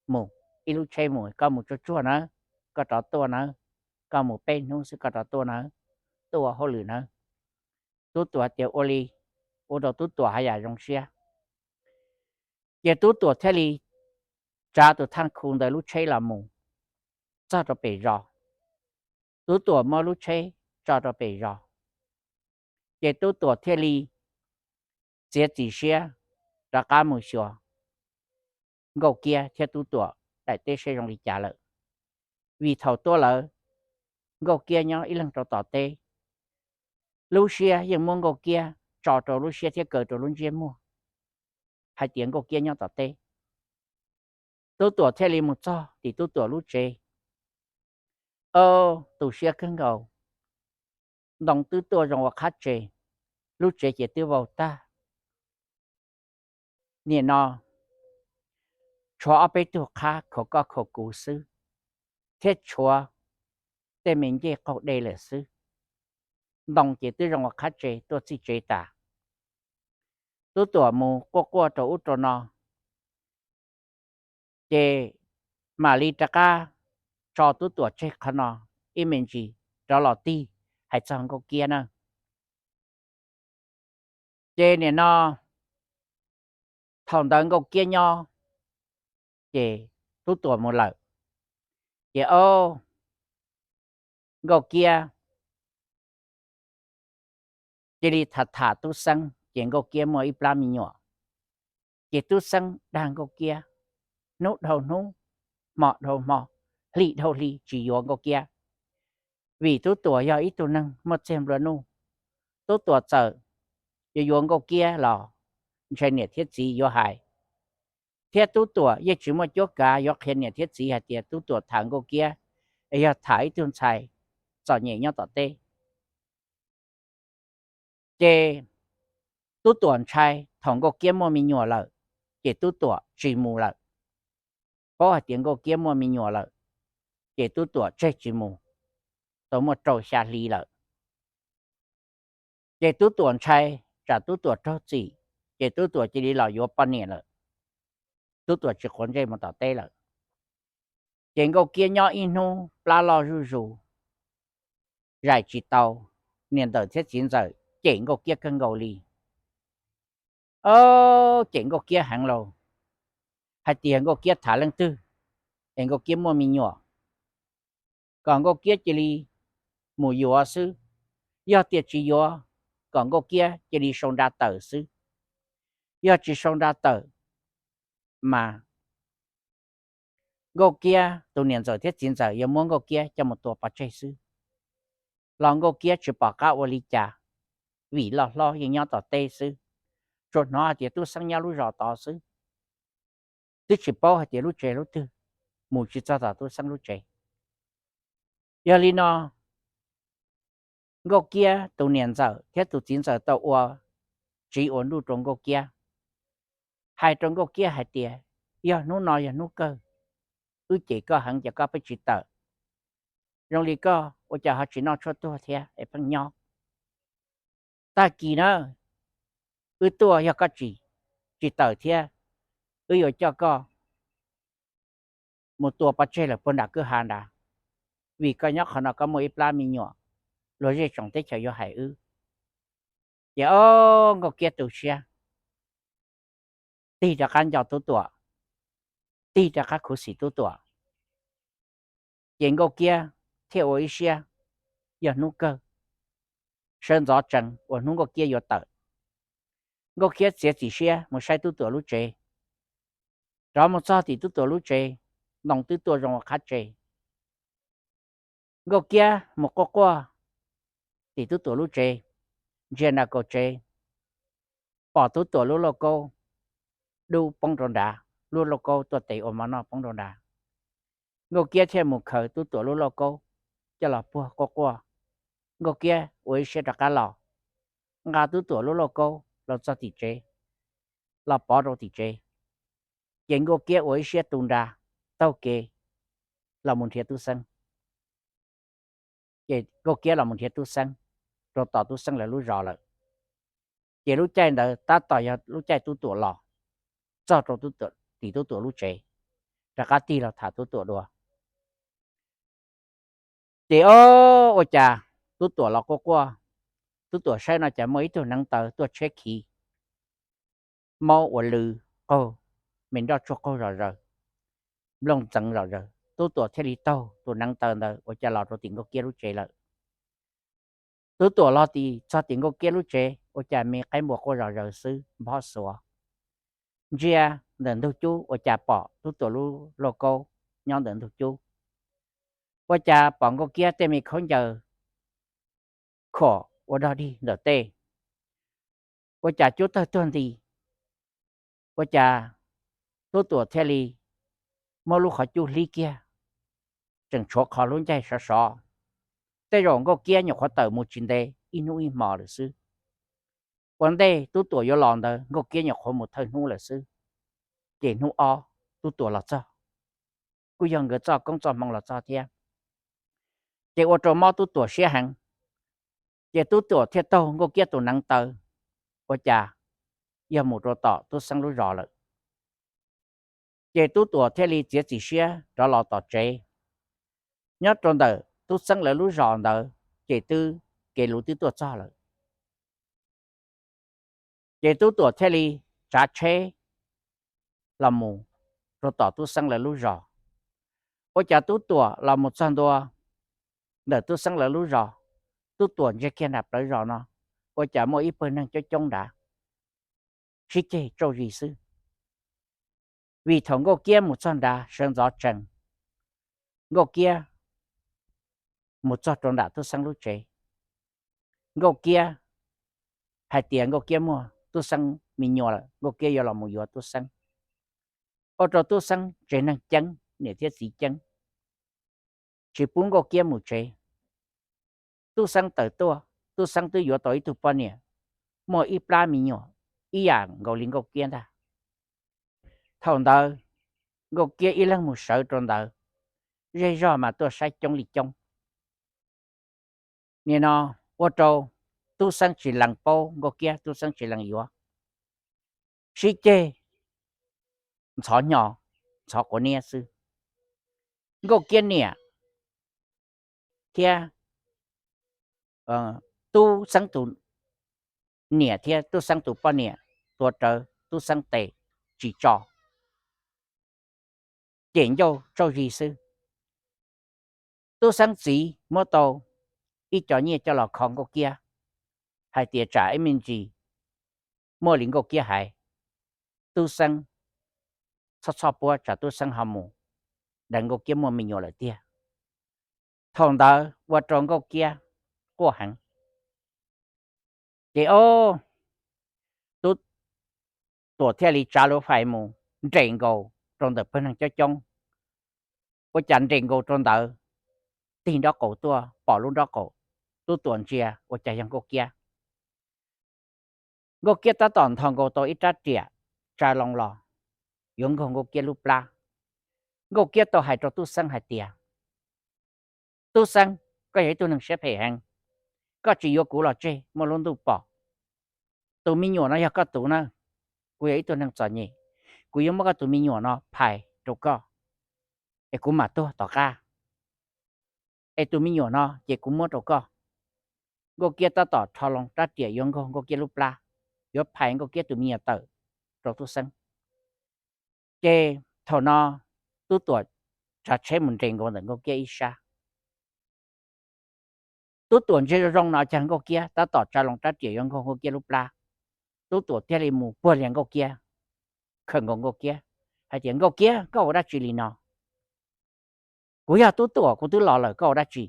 mus, ib lub tsheb mus, koj mus tsuag tsuag nawb, koj rov tuaj nawb, koj mus peb hnub xwb koj rov tuaj nawb, tuaj ua hauj lwm nawb. Tub Tuam tias ua li, ua rau Tub Tuam haj yam zoo siab. Ces Tub Tuam thiaj li tsa tus Thaj Khu ntawd lub tsheb los mus txog rau pem zos. Tub Tuam muab lub tsheb tso rau pem zos, ces Tub Tuam thiaj li txiav txim siab rov qab mus xyuas Nkauj Kiab thiab Tub Tuam daim teb saib zoo li cas lawm. Vim thaum tuaj lawm, Nkauj Kiab nyob ib leeg rau tom teb, lub siab yeej muab Nkauj Kiab tso rau lub siab thiab kaw rau lub ntsiab muag hais tias Nkauj Kiab nyob tom teb. Tub Tuam thiaj li mus txog tim Tub Tuam lub tsev. Ob, tu siab kawg nkaus, ntoo twb tuaj zoo ua qhab tse, lub tsev ces twb vau tag. Nim no tshuav ob peb tug qhab khaum koj khaum kuv xwb, thiab tshuav tej me ncej qaug dej lawm xwb. Ntoo ces twb zoo ua qhab tse tuaj txij tsev tas. Tub Tuam mus quaj quaj rau ub rau no, ces mam li rov qab tso Tub Tuam tseg qhov no ib me ntsis rov los tig hais txog Nkauj Kiab na. Ces nim no thaum ntawd Nkauj Kiab nyob, ces Tub Tuam mus lawm, ces ob, Nkauj Kiab cia li tham tham Tub Xeeb, ces Nkauj Kiab muaj ib plab me nyuam. Ces Tub Xeeb dag Nkauj Kiab, hnub dhau hnub, hmo dhau hmo, hli dhau hli tsis yuav Nkauj Kiab. Vim Tub Tuam yog ib tug neeg muaj txiag nplua nuj, Tub Tuam txawm yuav yuav Nkauj Kiab los ntshai niam thiab txiv yuav hais, thiab Tub Tuam yeej tsis muaj cuab kav yuav qhia niam thiab txiv hais tias Tub Tuam tham Nkauj Kiab es yog tham ib tug ntxhais txom nyem nyob tom teb. Ces Tub Tuam ntshai thaum Nkauj Kiab muaj me nyuam lawm, ces Tub Tuam tsis mus lawm. Paub hais tias Nkauj Kiab muaj me nyuam lawm, ces Tub Tuam tseg tsis mus, tau muaj rau xya hli lawm. Ces Tub Tuam ntshai tsam Tub Tuam raug txim, ces Tub Tuam cia li los yuav poj niam lawm. Tub Tuam tsis quav ntsej mus tom teb lawm. Ces Nkauj Kiab nyob ib hnub plab loj zuj zus, zais tsis tau, niam ntxawm thiab txiv ntxawm cem Nkauj Kiab kawg nkaus li. Ob, cem Nkauj Kiab heev lauj, hais tias Nkauj Kiab tham leej twg es Nkauj Kiab muaj me nyuam, kom Nkauj Kiab cia li mus yuav xwb. Yog tias tsis yuav, kom Nkauj Kiab cia li sau nra tawm xwb. Yog tsis sau nra tawm, mas Nkauj Kiab tus niam ntxawm thiab txiv ntxawm yuav muab Nkauj Kiab coj mus tua pov tseg xwb. Los Nkauj Kiab tsis pom qab ua li cas, vim loj hlob yeej nyob tom teb xwb, tsuas hnov hais tias Tub Xeeb nyob lub zos tod xwb, twb tsis paub hais tias lub tsev lub twg, mus tsis txog tom Tub Xeeb lub tsev. Yog li no, Nkauj Kiab tus niam ntxawm thiab tus txiv ntxawm tau ua tsiv ua nruj rau Nkauj Kiab, hais rau Nkauj Kiab hais tias, yog hnub no yog hnub kawg, wb cem koj heev ces koj pheej tsis tawm. Zoo li koj ua cas ho tsis noj tshuaj tuag thiab es pheej nyob? Tag kis na, wb tuaj yog koj tsis, tsis tawm thiab, wb yuav coj koj mus tua pov tseg lawm puag nram kwj ha nrad, vim koj nyob qhov no koj muaj ib plab me nyuam, luag zej tsoom teb chaws yuav hais wb. Ces o, Nkauj Kiab tu siab, tig rov qab nco Tub Tuam, tig rov qab khuv xim Tub Tuam. Ces Nkauj Kiab thiaj ua ib siab, yog hnub kawg, sawv ntxov tsees uas hnub Nkauj Kiab yuav tawm, Nkauj Kiab txiav txim siab mus saib Tub Tuam lub tsev. Rov mus txog tim Tub Tuam lub tsev, ntoo twb tuaj zoo ua qhab tse. Nkauj Kiab mus quaj quaj tim Tub Tuam lub tsev, ntsia nram kaum tsev, pom Tub Tuam lub lauj kaub dub poob rau nrad, lub lauj kaub tuaj tes ua mov noj poob rau nrad. Nkauj Kiab thiaj mus khaws Tub Tuam lub lauj kaub coj los puag quaj quaj. Nkauj Kiab ua ib siab rov qab los, nqa Tub Tuam lub lauj kaub los txog tim tsev, los pov rau tim tsev. Ces Nkauj Kiab ua ib siab tu nra taug kev los mus nrhiav Tub Xeeb. Ces Nkauj Kiab los mus nrhiav Tub Xeeb rau tom Tub Xeeb lawv lub zos lawm. Ces lub caij ntawd tab tom yog lub caij Tub Tuam los txog rau tim Tub Tuam lub tsev, rov qab tig los tham Tub Tuam dua. Ces o, ua cas Tub Tuam los quaj quaj, Tub Tuam saib no cas muaj ib tug neev taw tuaj tsheb khiv, maub ua lw qaug, me nroj tsuag qaug zom zaws, nplooj ntxeev zom zaws. Tub Tuam thiaj li taug tus neev taw ntawd ua cas los rau tim Nkauj Kiab lub tsev lawm. Tub Tuam los txog tim Nkauj Kiab lub tsev ua cas me qaib npua quaj zom zaws xwb, nphob xuav. Ntsia ntawm ntug cub ua cas pom Tub Tuam lub lauj kaub nyob ntawm ntug cub. Ua cas pom Nkauj Kiab tej me khaub ncaws khom ua dog dig ntawm tej, ua cas cub tawg tuag nti. Ua cas Tub Tuam thiaj li muab lub qhov cub hlib kiag, tseem tshuav qhov hlub ncaig sov sov. Tej zaum Nkauj Kiab nyuam qhuav tawm mus tsis ntev ib hnub ib hmo lawm xwb. Ua ntej Tub Tuam yuav los ntawd Nkauj Kiab nyuam qhuav mus thawj hnub lawm xwb. Ces hnub ob Tub Tuam los txog, kuj yog nkawd txoj koob txoj hmoo los txog thiab. Ces ua rau mob Tub Tuam siab heev. Ces Tub Tuam thiaj taug Nkauj Kiab tus neev taw, ua cas yog mus rau tom Tub Xeeb lub zos lawm. Ces Tub Tuam thiaj li txiav txim siab rov los tom tsev. Nyob rau ntawm Tub Xeeb lawv lub zos ntawd ces twb, kev luv twb tuaj txog lawm. Ces Tub Tuam thiaj li tsav tsheb los mus rau tom Tub Xeeb lawv lub zos. Ua cas Tub Tuam los mus txog ntua ntawm Tub Xeeb lawv lub zos, Tub Tuam ntsia kiag nram plawv zos no, ua cas muaj ib pawg neeg coob coob nrad sib ceg tsauj zis xwb. Vim thaum Nkauj Kiab mus txog nrad sawv ntxov tsees, Nkauj Kiab mus txog rau nram Tub Xeeb lub tsev, Nkauj Kiab hais tias Nkauj Kiab muaj Tub Xeeb me nyuam lawm, Nkauj Kiab yuav los mus yuav Tub Xeeb. Ua rau Tub Xeeb tsev neeg ceeb, niam thiab txiv ceeb, tsis pub Nkauj Kiab mus tsev. Tub Xeeb tawm tuaj, Tub Xeeb twb yuav tau ib tug poj niam, muaj ib plab me nyuam ib yam nkaus li Nkauj Kiab ntag. Thaum ntawd Nkauj Kiab ib leeg mus sawv rau ntawd, zej zog mas tuaj saib coob li coob. Nim no ua rau Tub Xeeb tsis lees paub Nkauj Kiab, Tub Xeeb tsis lees yuav, sib ceg ntxhov hnyo ntxhov quav niab xwb. Nkauj Kiab niam thiab Tub Xeeb tus niam thiab Tub Xeeb tus poj niam tuav rawv Tub Xeeb tes tsis tso, cem ncauj tsauj zis xwb. Tub Xeeb txiv muab tau ib co nyiaj coj los kho Nkauj Kiab, hais tias tsam ib me ntsis muaj li Nkauj Kiab hais, Tub Xeeb txhob txhob puab tsam Tub Xeeb ho mus deev Nkauj Kiab muaj me nyuam lawm tiag. Thaum ntawd ua rau Nkauj Kiab quaj heev. Ces o, Tub Tuam thiaj li tsav luv fais mus nres nkaus rau ntawm pawg neeg coob coob. Ua cas nres nkaus rau ntawd, tig nraub qaum tuaj pom lub nraub qaum Tub Tuam ntsia ua cas yog Nkauj Kiab. Nkauj Kiab tab tom nthos nkaus tau ib rab riam tsa loo los yuav nkaug Nkauj Kiab lub plab. Nkauj Kiab tau hais rau Tub Xeeb hais tias, Tub Xeeb, koj yog ib tug neeg siab phem heev, koj tsis yuav kuv los tseg muaj lub ntuj pom. Tus me nyuam no yog koj tus na, kuv yog ib tug neeg txom nyem, kuv yuav muab koj tus me nyuam no phais rau koj, es kuv mam tuag tom qab, es tus me nyuam no ces kuv muab rau koj. Nkauj Kiab tab tom rho loo rab riam yuav nkaug Nkauj Kiab lub plab, yuav phais Nkauj Kiab tus me nyuam tawm rau Tub Xeeb. Ces thaum no Tub Tuam tsav tsheb mus nres nkaus ntawm Nkauj Kiab ib sab. Tub Tuam ntsia zoo zoo no cas Nkauj Kiab tab tom tsa loo rab riam yuav nkaug Nkauj Kiab lub plab. Tub Tuam thiaj li mus puag lias Nkauj Kiab, khawm nkaus Nkauj Kiab hais tias, Nkauj Kiab, koj ua dab tsi li no? Kuv yog Tub Tuam, kuv twb los lawm, koj ua dab tsi?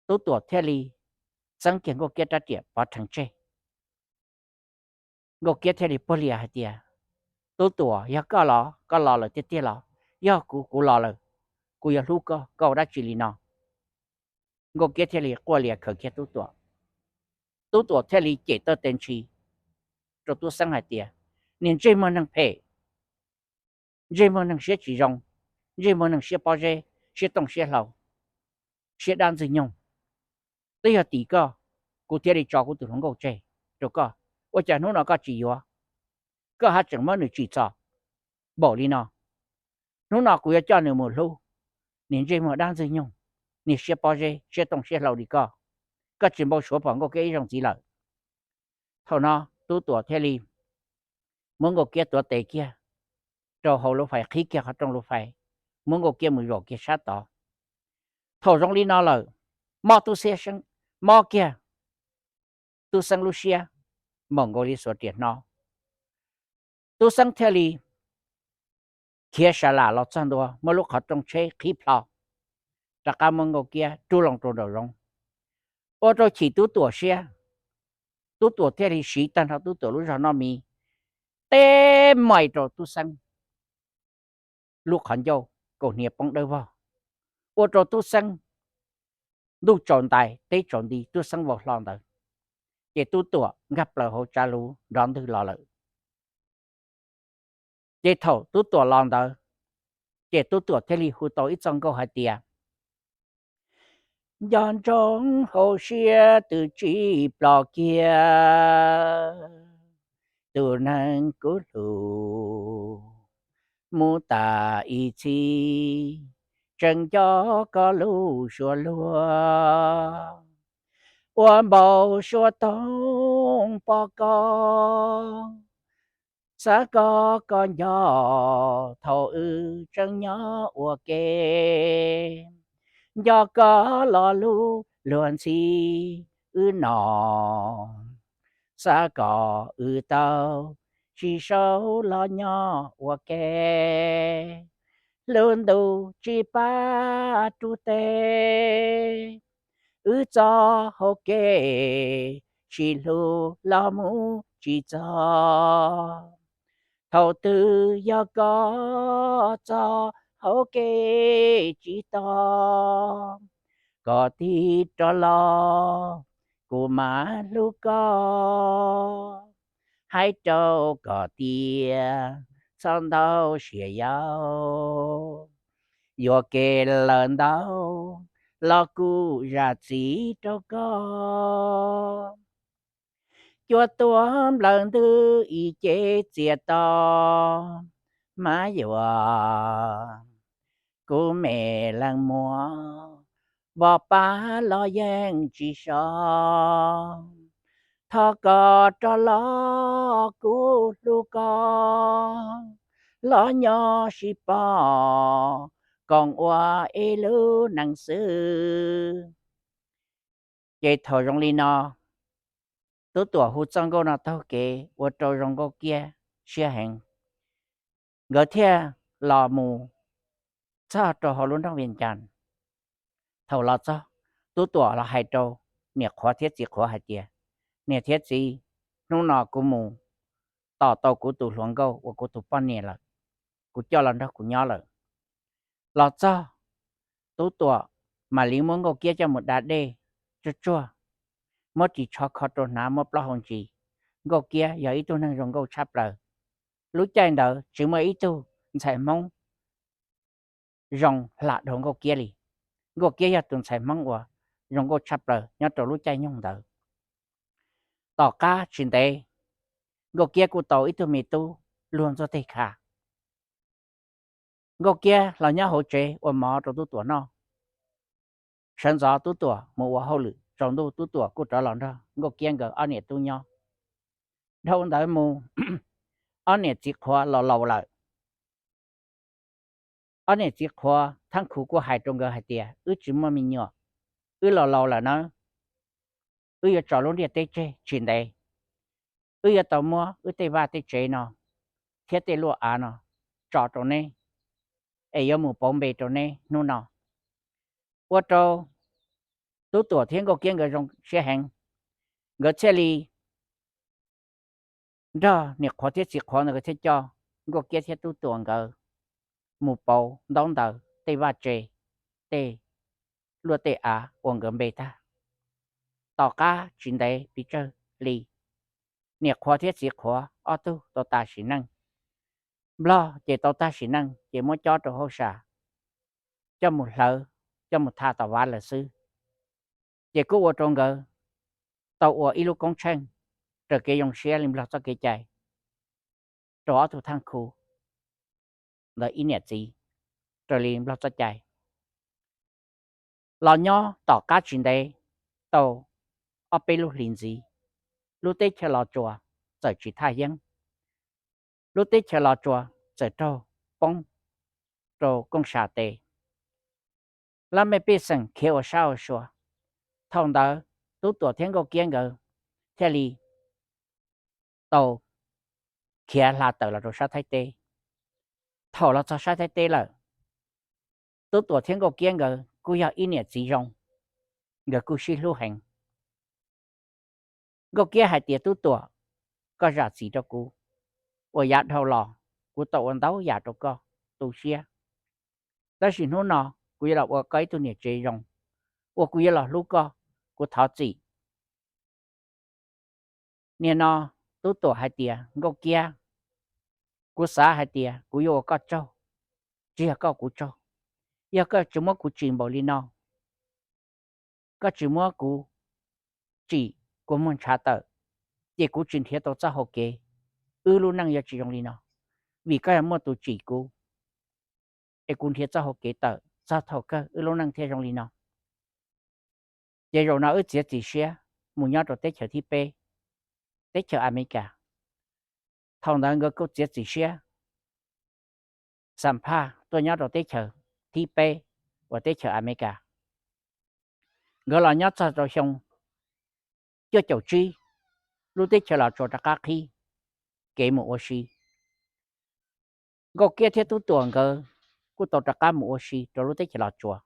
Tub Tuam thiaj li txeeb kiag Nkauj Kiab rab riam pov rhees tseg. Nkauj Kiab thiaj li puag lias hais tias, Tub Tuam, yog koj los koj los lawm tiag tiag los, yog kuv, kuv los lawm, kuv yuav hlub koj, koj ua dab tsi li no? Nkauj Kiab thiaj li quaj lias khawm kiag Tub Tuam. Tub Tuam thiaj li cem tawj tes ntshis rau Tub Xeeb hais tias, niag ntsej muag neeg phem, ntsej muag neeg siab tsis zoo, ntsej muag neeg siab pob zeb, siab tooj siab hlau, siab dab ntxwg nyoog. Twb yog tim koj, kuv thiaj li tso kuv tus hluas nkauj tseg rau koj. Ua cas hnub no koj tsis yuav, koj haj tseem muab nws tsim txom npaum li no? Hnub no kuv yuav coj nws mus hlub. Niag ntsej muag dab ntxwg nyoog, niag siab pob zeb siab tooj siab hlau li koj, koj tsis npau suav pom Nkauj Kiab ib zaug ntxiv lawm. Thaum no Tub Tuam thiaj li muab Nkauj Kiab tuav tes kiag rau hauv lub fais, qhib kiag qhov rooj lub fais, muab Nkauj Kiab mus zaum kiag sab tod. Thaum zoo li no lawm, mob Tub Xeeb, mob kiag Tub Xeeb lub siab npaum nkaus li xuas riam hno. Tub Xeeb thiaj li khiav sa lam los txog ntua, muab lub qhov rooj tsheb qhib plho, rov qab muab Nkauj Kiab rub loo rau nraum zoov, ua rau chim Tub Tuam siab. Tub Tuam thiaj li siv tag nrho Tub Tuam lub zog noj mis teb mais rau Tub Xeeb lub qhov ncauj, kaus hniav poob dawb vog, ua rau Tub Xeeb ntuj tsaus ntais teb tsaus nti, Tub Xeeb vau hlo ntawd. Ces Tub Tuam nkag plaws hauv tsav luv nrov ntwg los lawm. Ces thaum Tub Tuam los ntawd, ces Tub Tuam thiaj li hu tau ib txoj nkauj hais tias, nco ntsoov hauv siab twb tsis ploj kiag, tus neeg kuv hlub mus tas ib txhis, tseem nco koj lub suab luag, ua npau suav toog pom koj, xav kom koj nco thaum wb tseem nyob ua ke, nco koj lo lus luag ntxhi wb no, xav kom wb tau tsis sau los nyob ua ke, hlub ntuj tsis pab rub teb, wb txoj hauv kev sib hlub los mus tsis txog, thaum twg yog koj txoj hauv kev tsis tos, koj tig rov los kuv mam hlub koj, hais rau koj tias txhob ntau siab yau, yuam kev lawm ntau los kuv zam txim rau koj. Cua tuag nplawm ntws ib ce txias to, mas yuav kuv me leej muam, vos pab los yeej tsis so, thov koj rov los kuv hlub koj, los nyob sib pom koom ua ib lub neej xwb. Ces thaum zoo li no, Tub Tuam hu txoj nkauj no taug kev ua rau zoo Nkauj Kiab siab heev. Nkawd thiaj los mus txog rau hauv lub nroog Vias Cas. Thaum los txog, Tub Tuam los hais rau niam qhuav thiab txiv qhuav hais tias, niam thiab txiv, hnub no kuv mus tom tau kuv tus hluas nkauj uas kuv tus poj niam lawm, kuv coj los nrog kuv nyob lawm. Los txog, Tub Tuam mam li muab Nkauj Kiab coj mus da dej tsuag tsuag, muab ris tsho kho rau hnav, muab plaub hau ntsis. Nkauj Kiab yog ib tug neeg zoo nkauj tshaj plaws. Lub caij ntawd tsis muaj ib tug ntxhais Hmoob zoo hla dhau Nkauj Kiab li. Nkauj Kiab yog tus ntxhais Hmoob uas zoo nkauj tshaj plaws nyob rau lub caij nyoog ntawd. Tom qab tsis ntev, Nkauj Kiab kuj tau ib tug me tub luag ntxuag teg kha. Nkauj Kiab los nyob hauv tsev ua mov rau Tub Tuam noj. Sawv ntxov Tub Tuam mus ua hauj lwm, tsaus ntuj Tub Tuam kuj rov los nrog Nkauj Kiab nkawd ob niam tub nyob. Dhau ntawd mus, ob niam txiv qhuav los laus lawm. Ob niam txiv qhuav Thaj Khu kuj hais rau nkawd hais tias, wb tsis muaj me nyuam, wb los laus lawm nawb, wb yuav tso lub ntiaj teb tseg tsis ntev. Wb yuav tau muab wb tej vaj tej tsev no thiab tej luaj av no tso rau neb, es yuav mus pauv npe rau neb hnub no. Ua rau Tub Tuam thiab Nkauj Kiab nkawd zoo siab heev, nkawd thiaj li nrog niam qhuav thiab txiv qhuav ntawd thiaj coj Nkauj Kiab thiab Tub Tuam nkawd mus pauv ntaub ntawv tej vaj tse, tej luaj tej av ua nkawd npe tag. Tom qab tsis ntev pes tsawg hli, niam qhuav thiab txiv qhuav ob tug tau tag sim neej. Nplog ces tau tag sim neej ces muab cob rau hauj sam coj mus hlawv, coj mus tha tom vav lawm xwb. Ces kuj ua rau nkawd tau ua ib lub koob tsheej raws kev zoo siab li Nplog txoj kev cai rau ob tug Thaj Khu ntawd ib niam txiv raws li Nplog txoj cai. Los nyob tom qab tsis ntev tau ob peb lub hlis ntxiv, lub teb chaws Los Tsuas txawm tsis thaj yeeb, lub teb chaws Los Tsuas txawm raug poob rau kooj sam tes, laj mej pej xeem khiav ua sab ua sua. Thaum ntawd Tub Tuam thiab Nkauj Kiab nkawd thiaj li tau khiav hla tawm los rau sab Thaib teb. Thaum los txog sab Thaib teb lawm, Tub Tuam thiab Nkauj Kiab nkawd kuj yog ib niam txiv zoo, nkawd kuj sib hlub heev. Nkauj Kiab hais tias, Tub Tuam, koj zam txim rau kuv, uas yav dhau los kuv tau ua ntau yam rau koj tu siab, tab sis hnub no kuv yuav los ua koj ib tug niam tsev zoo, uas kuv yuav los hlub koj, kuv thov txim. Niaj no Tub Tuam hais tias, Nkauj Kiab, kuv xav hais tias kuv yuav ua koj tsaug, tsis yog koj kuv tsaug. Yog koj tsis muab kuv tsim npaum li no, koj tsis muab kuv tsim kua muag ntshav tawm, ces kuv tsis nrhiav tau txoj hau kev, wb lub neej yuav tsis zoo li no. Vim koj yog muaj tus tsim kuv, es kuv nrhiav txoj hau kev tawm, txog thaum kawg wb lub neej thiaj zoo li no. Ces zaum no wb txiav txim siab mus nyob rau teb chaws thib peb, teb chaws Amelikas. Thaum ntawd nkawd kuj txiav txim siab xam phaj tuaj nyob rau teb chaws thib peb uas teb chaws Amelikas. Nkawd los nyob txog rau xyoo cuaj caum tsib, lub teb chaws Los Tsuas rov qab qhib kev mus ua si. Nkauj Kiab thiab Tub Tuam nkawd kuj tau rov qab mus ua si rau lub teb chaws Los Tsuas.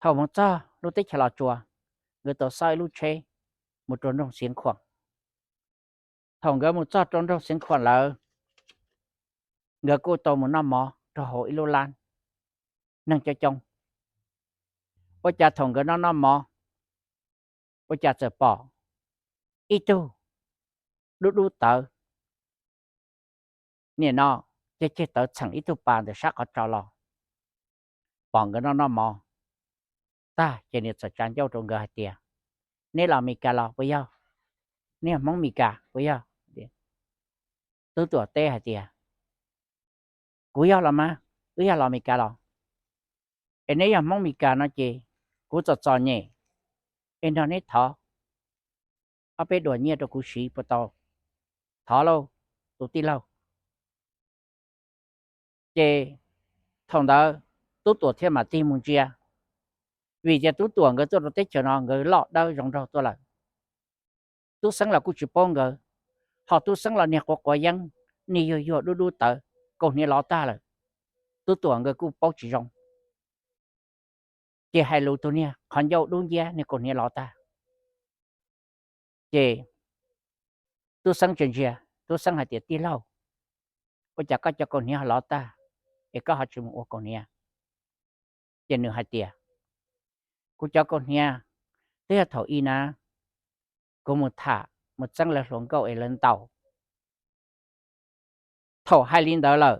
Thaum mus txog lub teb chaws Los Tsuas, nkawd tau xauj ib lub tsheb mus rau nroog Xiav Khuam. Thaum nkawd mus txog rau nroog Xiav Khuam lawm, nkawd kuj tau mus noj mov rau hauv ib lub lab neeg coob coob. Ua cas thaum nkawd noj noj mov, ua cas txawm pom ib tug dub dub tawv, niaj no ceg ceg tawv txheem ib tug pas ntawm sab qhov tsos los, pom nkawd noj noj mov tag ces nws txawm tsa ncauj rau nkawd hais tias, Neb los Amelikas los puas yog? Neb yog Hmoob Amelikas puas yog? Tub Tuam teb hais tias, Kuv yog los mas, wb yog los Amelikas los. Es neb yog Hmoob Amelikas no ces kuv txom txom nyem, es nrog neb thov ob peb duas nyiaj rau kuv siv puas tau? Thov lauj, tus tij laug. Ces thaum ntawd Tub Tuam thiaj mam tig mus ntsia, vim tias Tub Tuam nkawd tuaj rau teb chaws no nkawd loj dawb zoo nraug tuaj lawm. Tub Xeeb los kuj tsis paub nkawd, ho Tub Xeeb los niag quav quav yeeb, niag yuag yuag dub dub tawv, kaus hniav lov tag lawm. Tub Tuam nkawd kuj paub tsis zoo, ces hais lus tus niag qhov ncauj dub nciab niag kaus hniav lov tag. Ces Tub Xeeb ntsia ntsia, Tub Xeeb hais tias, Tij laug, ua cas koj cov kaus hniav ho lov tag, es koj ho tsis mus ua kaus hniav? Ces nws hais tias, kuv cov kauj hniav, twb yog thaum ub na, kuv mus tham mus txeeb lawv hluas nkauj es lawv ntaus. Thaum hais li ntawd lawm,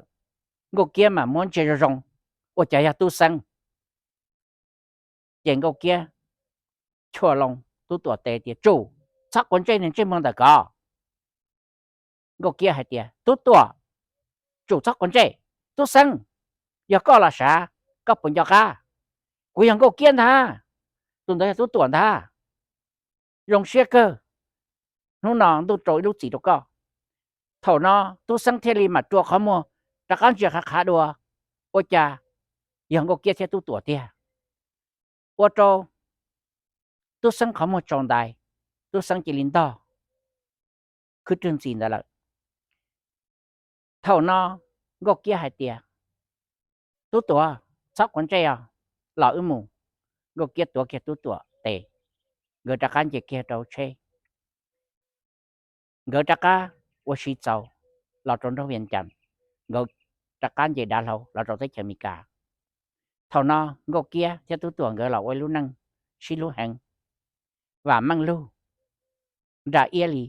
Nkauj Kiab mam muab ntsia zoo zoo, ua cas yog Tub Xeeb. Ces Nkauj Kiab chua loo Tub Tuam tes tias, Tsum, txhob quav ntsej niag ntsej muag ntawm ko. Nkauj Kiab hais tias, Tub Tuam, tsum txhob quav ntsej. Tub Xeeb, yog koj los sav, koj puas nco qab? Kuv yog Nkauj Kiab ntag, tus ntawd yog Tub Tuam ntag. Zoo siab kawg, hnub no ntuj rau ib lub txim rau koj. Thaum no Tub Xeeb thiaj li mam rua qhov muag rov qab ntsia qhav qhav dua, ua cas yog Nkauj Kiab thiab Tub Tuam tiag. Ua rau Tub Xeeb qhov muag tsaus ntais, Tub Xeeb cia li ntog khwb rwg ntxis ntawd lawm. Thaum no Nkauj Kiab hais tias, Tub Tuam, txhob quav ntsej os, los wb mus. Nkauj Kiab tuav kiag Tub Tuam tes, nkawd rov qab nce kiag rau tsheb. Nkawd rov qab ua si txaus los rau nroog Vias Cas, nkawd rov qab nce dav hlau los rau teb chaws Amelikas. Thaum no Nkauj Kiab thiab Tub Tuam nkawd los ua ib lub neej sib hlub heev, vam meej lug, nra iab li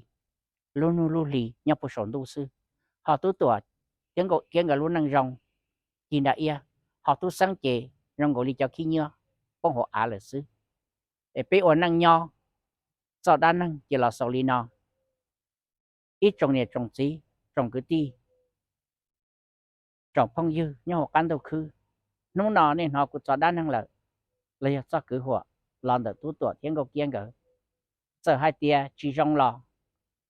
lub hnub lub hli nyob puag saum ntuj xwb. Ho Tub Tuam thiab Nkauj Kiab nkawd lub neej zoo ci nra iab, ho Tub Xeeb ces zoo nkaus li cov khib nyiab poob hauv av lawm xwb. Es peb ua neej nyob, txoj dab neeg ces los xaus li no. Ib tsoom niam tsoom txiv, tsoom kwv tij, tsoom phooj ywg nyob hauv qab ntuj khwb, hnub no nej hnov kuv txoj dab neeg lawm, los yog txoj kwv huam los ntawm Tub Tuam thiab Nkauj Kiab nkawd, txawm hais tias tsis zoo los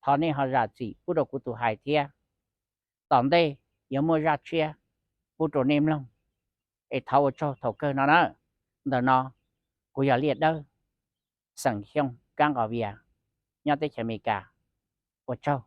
thov nej ho zam txim pub rau kuv tus hais thiab. Tom ntej yuav muaj zaj tshiab pub rau nej mloog, es thov ua tsaug thaum kawg no na. Ntawm no kuv yog Liaj Dawb, xeem Xyooj, kab Nqos Vias, nyob teb chaws Amelikas. Ua tsaug.